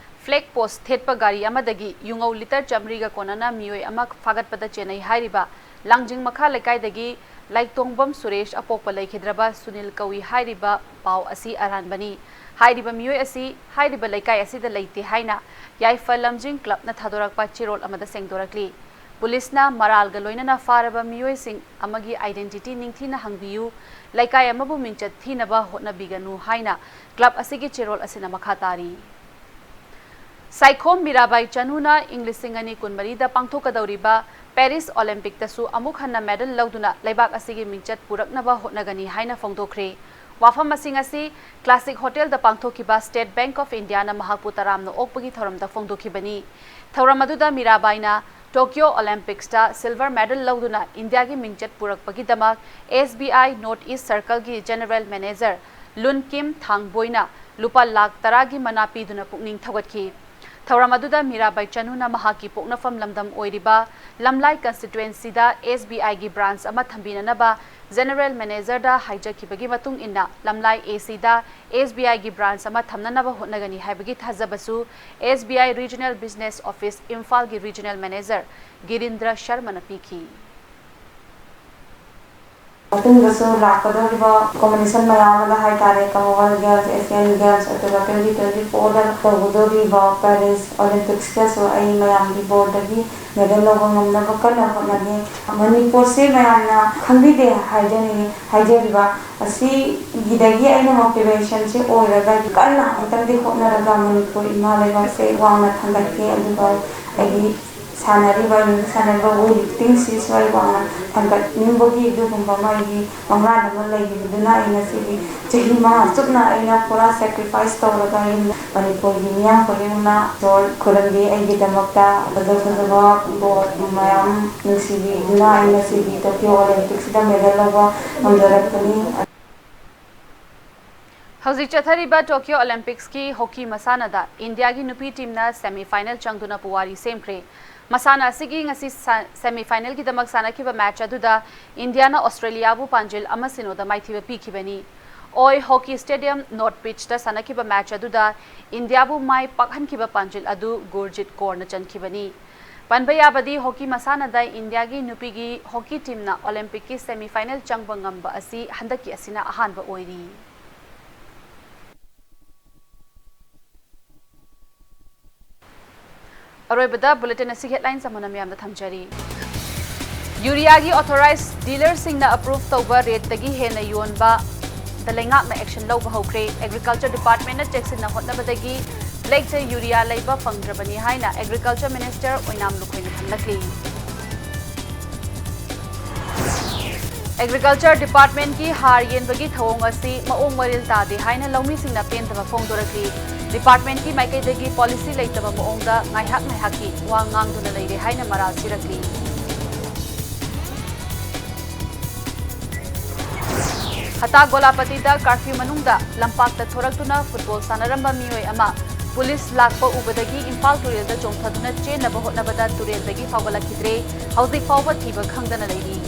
ꯐ꯭ꯂꯦꯒ ꯄꯣꯁ ꯊꯦꯠꯄ ꯒꯥꯔꯤ ꯑꯃꯗꯒꯤ ꯌꯨꯉꯧ ꯂꯤꯇꯔ ꯆꯥꯃꯔꯤꯒ ꯀꯣꯟꯅꯅ ꯃꯤꯑꯣꯏ ꯑꯃ ꯐꯥꯒꯠꯄꯗ ꯆꯦꯟꯅꯩ ꯍꯥꯏꯔꯤꯕ ꯂꯥꯡꯖꯤꯡ ꯃꯈꯥ ꯂꯩꯀꯥꯏꯗꯒꯤ ꯂꯥꯏꯇꯣꯡꯕꯝ ꯁꯨꯔꯦꯁ ꯑꯄꯣꯛꯄ ꯂꯩꯈꯤꯗ꯭ꯔꯕ ꯁꯨꯅꯤꯜ ꯀꯧꯏ ꯍꯥꯏꯔꯤꯕ ꯄꯥꯎ ꯑꯁꯤ ꯑꯔꯥꯟꯕꯅꯤ꯫ ꯍꯥꯏꯔꯤꯕ ꯃꯤꯑꯣꯏ ꯑꯁꯤ ꯍꯥꯏꯔꯤꯕ ꯂꯩꯀꯥꯏ ꯑꯁꯤꯗ ꯂꯩꯇꯦ ꯍꯥꯏꯅ ꯌꯥꯏꯐ ꯂꯝꯖꯤꯡ ꯀ꯭ꯂꯕꯅ ꯊꯥꯗꯣꯔꯛꯄ ꯆꯦꯔꯣꯜ ꯑꯃꯗ ꯁꯦꯡꯗꯣꯔꯛꯂꯤ꯫ ꯄꯨꯂꯤꯁꯅ ꯃꯔꯥꯜꯒ ꯂꯣꯏꯅꯅ ꯐꯥꯔꯕ ꯃꯤꯑꯣꯏꯁꯤꯡ ꯑꯃꯒꯤ identity ꯅꯤꯡꯊꯤꯅ ꯍꯪꯕꯤꯌꯨ, ꯂꯩꯀꯥꯏ ꯑꯃꯕꯨ ꯃꯤꯡꯆꯠ ꯊꯤꯅꯕ ꯍꯣꯠꯅꯕꯤꯒꯅꯨ ꯍꯥꯏꯅ ꯀ꯭ꯂꯕ ꯑꯁꯤꯒꯤ ꯆꯦꯔꯣꯜ ꯑꯁꯤꯅ ꯃꯈꯥ ꯇꯥꯔꯤ꯫ ꯁꯥꯏꯈꯣꯝ ꯃꯤꯔꯥꯕꯥꯏ ꯆꯅꯨꯅ ꯏꯪ ꯂꯤꯁꯤꯡ ꯑꯅꯤ ꯀꯨꯟꯃꯔꯤꯗ ꯄꯥꯡꯊꯣꯛꯀꯗꯧꯔꯤꯕ ꯄꯦꯔꯤꯁ ꯑꯣꯂꯤꯝꯄꯤꯛꯇꯁꯨ ꯑꯃꯨꯛ ꯍꯟꯅ ꯃꯦꯗꯜ ꯂꯧꯗꯨꯅ ꯂꯩꯕꯥꯛ ꯑꯁꯤꯒꯤ ꯃꯤꯡꯆꯠ ꯄꯨꯔꯛꯅꯕ ꯍꯣꯠꯅꯒꯅꯤ ꯍꯥꯏꯅ ꯐꯣꯡꯗꯣꯛꯈ꯭ꯔꯦ꯫ ꯋꯥꯐꯝ ꯑꯁꯤꯡ ꯑꯁꯤ ꯀ꯭ꯂꯥꯁꯤꯛ ꯍꯣꯇꯦꯜꯗ ꯄꯥꯡꯊꯣꯛꯈꯤꯕ ꯁ꯭ꯇꯦꯠ ꯕꯦꯡꯛ ꯑꯣꯐ ꯏꯟꯗꯤꯌꯥꯅ ꯃꯍꯥꯛꯄꯨ ꯇꯔꯥꯝꯅ ꯑꯣꯛꯄꯒꯤ ꯊꯧꯔꯝꯗ ꯐꯣꯡꯗꯣꯛꯈꯤꯕꯅꯤ꯫ ꯊꯧꯔꯝ ꯑꯗꯨꯗ ꯃꯤꯔꯥꯕꯥꯏꯅ ꯇꯣꯀꯤꯌꯣ ꯑꯣꯂꯤꯝꯄꯤꯛꯁꯇ ꯁꯤꯜꯚꯔ ꯃꯦꯗꯜ ꯂꯧꯗꯨꯅ ꯏꯟꯗꯤꯌꯥꯒꯤ ꯃꯤꯡꯆꯠ ꯄꯨꯔꯛꯄꯒꯤꯗꯃꯛ S B I North East Circleꯒꯤ ꯖꯦꯅꯔꯦꯜ ꯃꯦꯅꯦꯖꯔ ꯂꯨꯟ ꯀꯤꯝ ꯊꯥꯡꯕꯣꯏꯅ ꯂꯨꯄꯥ ꯂꯥꯈ ꯇꯔꯥꯒꯤ ꯃꯅꯥ ꯄꯤꯗꯨꯅ ꯄꯨꯛꯅꯤꯡ ꯊꯧꯒꯠꯈꯤ꯫ ꯊꯧꯔꯝ ꯑꯗꯨꯗ ꯃꯤꯔꯥꯕꯥꯏ ꯆꯅꯨꯅ ꯃꯍꯥꯛꯀꯤ ꯄꯣꯛꯅꯐꯝ ꯂꯝꯗꯝ ꯑꯣꯏꯔꯤꯕ ꯂꯝꯂꯥꯏ ꯀꯟꯁꯇꯤꯇ꯭ꯋꯦꯟꯁꯤꯗ S B I ꯒꯤ ꯕ꯭ꯔꯥꯟꯆ ꯑꯃ ꯊꯝꯕꯤꯅꯅꯕ ꯖꯦꯅꯔꯦꯜ ꯃꯦꯅꯦꯖꯔꯗ ꯍꯥꯏꯖꯈꯤꯕꯒꯤ ꯃꯇꯨꯡ ꯏꯟꯅ ꯂꯝꯂꯥꯏ A Cꯗ S B I ꯒꯤ ꯕ꯭ꯔꯥꯟꯆ ꯑꯃ ꯊꯝꯅꯅꯕ ꯍꯣꯠꯅꯒꯅꯤ ꯍꯥꯏꯕꯒꯤ ꯊꯥꯖꯕꯁꯨ S B I Regional Business Office ꯏꯝꯐꯥꯜꯒꯤ ꯔꯤꯖꯅꯦꯜ ꯃꯦꯅꯦꯖꯔ ꯒꯤꯔꯤꯟꯗ꯭ꯔ ꯁꯔꯃꯅ ꯄꯤꯈꯤ꯫ ꯃꯇꯨꯡꯗꯁꯨ ꯂꯥꯛꯀꯗꯧꯔꯤꯕ ꯀꯣꯝꯄꯤꯇꯤꯁꯟ ꯃꯌꯥꯝ ꯑꯃꯗ ꯍꯥꯏꯇꯥꯔꯦ, ꯀꯃꯟꯋꯦꯜꯊ ꯒꯦꯝꯁ, ꯑꯦꯁꯤꯌꯥꯟ ꯒꯦꯝꯁ, ꯑꯗꯨꯒ twenty twenty fourꯗ ꯇꯧꯒꯗꯧꯔꯤꯕ ꯄꯦꯔꯤꯁ ꯑꯣꯂꯤꯝꯄꯤꯛꯁꯇꯁꯨ ꯑꯩ ꯃꯌꯥꯝꯒꯤ ꯕꯣꯔꯗꯒꯤ ꯃꯦꯗꯜ ꯂꯧꯕ ꯉꯝꯅꯕ ꯀꯟꯅ ꯍꯣꯠꯅꯒꯦ꯫ ꯃꯅꯤꯄꯨꯔꯁꯦ ꯃꯌꯥꯝꯅ ꯈꯪꯕꯤꯗꯦ ꯍꯥꯏꯖꯅꯤꯡꯉꯤ꯫ ꯍꯥꯏꯖꯔꯤꯕ ꯑꯁꯤꯒꯤꯗꯒꯤ ꯑꯩꯅ ꯃꯣꯇꯤꯚꯦꯁꯟꯁꯦ ꯑꯣꯏꯔꯒ ꯀꯟꯅ ꯑꯃꯨꯛꯇꯪꯗꯤ ꯍꯣꯠꯅꯔꯒ ꯃꯅꯤꯄꯨꯔ ꯏꯃꯥ ꯂꯩꯕꯥꯛꯁꯦ ꯋꯥꯡꯅ ꯊꯥꯡꯒꯠꯀꯦ꯫ ꯑꯗꯨꯒ ꯑꯩꯒꯤ ꯁꯥꯟꯅꯔꯤꯕ, ꯑꯩꯅ ꯁꯥꯟꯅꯔꯤꯕ ꯋꯦꯠ ꯂꯤꯐꯇꯤꯡꯁꯤꯁꯨ ꯑꯩ ꯋꯥꯡꯅ ꯊꯥꯡꯒꯠꯅꯤꯡꯕꯒꯤ ꯑꯗꯨꯒꯨꯝꯕ ꯑꯃ ꯑꯩꯒꯤ ꯃꯪꯂꯥꯟ ꯑꯃ ꯂꯩꯈꯤꯕꯗꯨꯅ ꯑꯩ ꯉꯁꯤꯗꯤ ꯆꯍꯤ ꯃꯉꯥ ꯆꯨꯞꯅ ꯑꯩꯅ ꯄꯨꯔꯥ ꯁꯦꯀ꯭ꯔꯤꯐꯥꯏꯁ ꯇꯧꯔꯒ ꯑꯩ ꯃꯅꯤꯄꯨꯔꯒꯤ ꯃꯤꯌꯥꯝ ꯈꯨꯗꯤꯡꯃꯛꯅ ꯏꯁꯣꯔ ꯈꯨꯔꯨꯝꯕꯤ, ꯑꯩꯒꯤꯗꯃꯛꯇ ꯐꯖ ꯐꯖꯕ ꯕꯣꯔ ꯃꯌꯥꯝ ꯅꯨꯡꯁꯤꯕꯤꯗꯨꯅ ꯑꯩ ꯉꯁꯤꯗꯤ ꯇꯣꯀꯤꯌꯣ ꯑꯣꯂꯤꯝꯄꯤꯛꯁꯤꯗ ꯃꯦꯗꯜ ꯂꯧꯕ ꯉꯝꯖꯔꯛꯄꯅꯤ꯫ ꯍꯧꯖꯤꯛ ꯆꯠꯊꯔꯤꯕ ꯇꯣꯀꯤꯌꯣ ꯑꯣꯂꯤꯝꯄꯤꯛꯁꯀꯤ ꯍꯣꯀꯤ ꯃꯁꯥꯟꯅꯗ ꯏꯟꯗꯤꯌꯥꯒꯤ ꯅꯨꯄꯤ ꯇꯤꯝꯅ ꯁꯦꯃꯤ ꯐꯥꯏꯅꯦꯜ ꯆꯪꯗꯨꯅ ꯄꯨꯋꯥꯔꯤ ꯁꯦꯝꯈ꯭ꯔꯦ꯫ ꯃꯁꯥꯟꯅ ꯑꯁꯤꯒꯤ ꯉꯁꯤ ꯁꯦꯃꯤ ꯐꯥꯏꯅꯦꯜꯒꯤꯗꯃꯛ ꯁꯥꯟꯅꯈꯤꯕ ꯃꯦꯆ ꯑꯗꯨꯗ ꯏꯟꯗꯤꯌꯥꯅ ꯑꯣꯁꯇ꯭ꯔꯦꯂꯤꯌꯥꯕꯨ ꯄꯥꯟꯖꯤꯜ ꯑꯃ ꯁꯤꯅꯣꯗ ꯃꯥꯏꯊꯤꯕ ꯄꯤꯈꯤꯕꯅꯤ꯫ ꯑꯣꯏ ꯍꯣꯀꯤ ꯁ꯭ꯇꯦꯗꯤꯌꯝ ꯅꯣꯔꯠ ꯄꯤꯠꯆꯇ ꯁꯥꯟꯅꯈꯤꯕ ꯃꯦꯆ ꯑꯗꯨꯗ ꯏꯟꯗꯤꯌꯥꯕꯨ ꯃꯥꯏ ꯄꯥꯛꯍꯟꯈꯤꯕ ꯄꯥꯟꯖꯤꯜ ꯑꯗꯨ ꯒꯨꯔꯖꯤꯠ ꯀꯣꯔꯅ ꯆꯟꯈꯤꯕꯅꯤ꯫ ꯄꯟꯕ ꯌꯥꯕꯗꯤ, ꯍꯣꯀꯤ ꯃꯁꯥꯟꯅꯗ ꯏꯟꯗꯤꯌꯥꯒꯤ ꯅꯨꯄꯤꯒꯤ ꯍꯣꯀꯤ ꯇꯤꯝꯅ ꯑꯣꯂꯤꯝꯄꯤꯛꯀꯤ ꯁꯦꯃꯤ ꯐꯥꯏꯅꯦꯜ ꯆꯪꯕ ꯉꯝꯕ ꯑꯁꯤ ꯍꯟꯗꯛꯀꯤ ꯑꯁꯤꯅ ꯑꯍꯥꯟꯕ ꯑꯣꯏꯔꯤ꯫ ꯑꯔꯣꯏꯕꯗ ꯕꯨꯂꯦꯇꯤꯟ ꯑꯁꯤꯒꯤ ꯍꯦꯗꯂꯥꯏꯟꯁ ꯑꯃꯅ ꯃꯤꯌꯥꯝꯗ ꯊꯝꯖꯔꯤ꯫ ꯌꯨꯔꯤꯌꯥꯒꯤ ꯑꯣꯊꯣꯔꯥꯏꯖ ꯗꯤꯂꯔꯁꯤꯡꯅ ꯑꯄ꯭ꯔꯨꯚ ꯇꯧꯕ ꯔꯦꯠꯇꯒꯤ ꯍꯦꯟꯅ ꯌꯣꯟꯕꯗ ꯂꯩꯉꯥꯛꯅ ꯑꯦꯛꯁꯟ ꯂꯧꯕ ꯍꯧꯈ꯭ꯔꯦ꯫ ꯑꯦꯒ꯭ꯔꯤꯀꯜꯆꯔ ꯗꯤꯄꯥꯔꯠꯃꯦꯟꯅ ꯆꯦꯛꯁꯤꯟꯅ ꯍꯣꯠꯅꯕꯗꯒꯤ ꯕ꯭ꯂꯦꯛꯇ ꯌꯨꯔꯤꯌꯥ ꯂꯩꯕ ꯐꯪꯗ꯭ꯔꯕꯅꯤ ꯍꯥꯏꯅ ꯑꯦꯒ꯭ꯔꯤꯀꯜꯆꯔ ꯃꯤꯅꯤꯁꯇꯔ ꯑꯣꯏꯅꯥꯝ ꯂꯨꯈꯣꯏꯅ ꯊꯝꯂꯛꯂꯤ꯫ Agriculture Departmentꯀꯤ ꯍꯥꯔ ꯌꯦꯟꯕꯒꯤ ꯊꯧꯑꯣꯡ ꯑꯁꯤ ꯃꯑꯣꯡ ꯃꯔꯤꯜ ꯇꯥꯗꯦ ꯍꯥꯏꯅ ꯂꯧꯃꯤꯁꯤꯡꯅ ꯄꯦꯟꯗꯕ ꯐꯣꯡꯗꯣꯔꯛꯂꯤ꯫ Departmentꯀꯤ ꯃꯥꯏꯀꯩꯗꯒꯤ policy ꯂꯩꯇꯕ ꯃꯑꯣꯡꯗ ꯉꯥꯏꯍꯥꯛ ꯉꯥꯏꯍꯥꯛꯀꯤ ꯋꯥ ꯉꯥꯡꯗꯨꯅ ꯂꯩꯔꯦ ꯍꯥꯏꯅ ꯃꯔꯥꯜ ꯁꯤꯔꯛꯂꯤ꯫ ꯍꯇꯥ ꯒꯣꯂꯥꯄꯇꯤꯗ curfew ꯃꯅꯨꯡꯗ ꯂꯝꯄꯥꯛꯇ ꯊꯣꯔꯛꯇꯨꯅ football ꯁꯥꯟꯅꯔꯝꯕ ꯃꯤꯑꯣꯏ ꯑꯃ police ꯂꯥꯛꯄ ꯎꯕꯗꯒꯤ ꯏꯝꯐꯥꯜ ꯇꯨꯔꯦꯜꯗ ꯆꯣꯡꯊꯗꯨꯅ ꯆꯦꯟꯅꯕ ꯍꯣꯠꯅꯕꯗ ꯇꯨꯔꯦꯜꯗꯒꯤ ꯐꯥꯎꯒꯠꯂꯛꯈꯤꯗ꯭ꯔꯦ꯫ ꯍꯧꯖꯤꯛ ꯐꯥꯎꯕ ꯊꯤꯕ ꯈꯪꯗꯅ ꯂꯩꯔꯤ꯫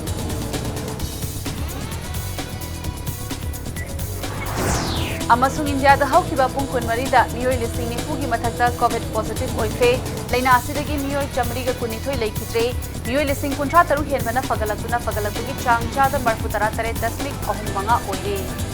ꯑꯃꯁꯨꯡ ꯏꯟꯗꯤꯌꯥꯗ ꯍꯧꯈꯤꯕ ꯄꯨꯡ ꯀꯨꯟꯃꯔꯤꯗ ꯃꯤꯑꯣꯏ ꯂꯤꯁꯤꯡ ꯅꯤꯐꯨꯒꯤ ꯃꯊꯛꯇ COVID positive ꯑꯣꯏꯈ꯭ꯔꯦ꯫ ꯂꯥꯏꯅꯥ ꯑꯁꯤꯗꯒꯤ ꯃꯤꯑꯣꯏ ꯆꯥꯃꯔꯤꯒ ꯀꯨꯟꯅꯤꯊꯣꯏ ꯂꯩꯈꯤꯗ꯭ꯔꯦ꯫ ꯃꯤꯑꯣꯏ ꯂꯤꯁꯤꯡ ꯀꯨꯟꯊ꯭ꯔꯥ ꯇꯔꯨꯛ ꯍꯦꯟꯕꯅ ꯐꯒꯠꯂꯛꯇꯨꯅ ꯐꯒꯠꯂꯛꯄꯒꯤ ꯆꯥꯡ ꯆꯥꯗ ꯃꯔꯤꯐꯨ ꯇꯔꯥ ꯇꯔꯦꯠ ꯗꯁꯃꯤꯛ ꯑꯍꯨꯝ ꯃꯉꯥ ꯑꯣꯏꯔꯦ꯫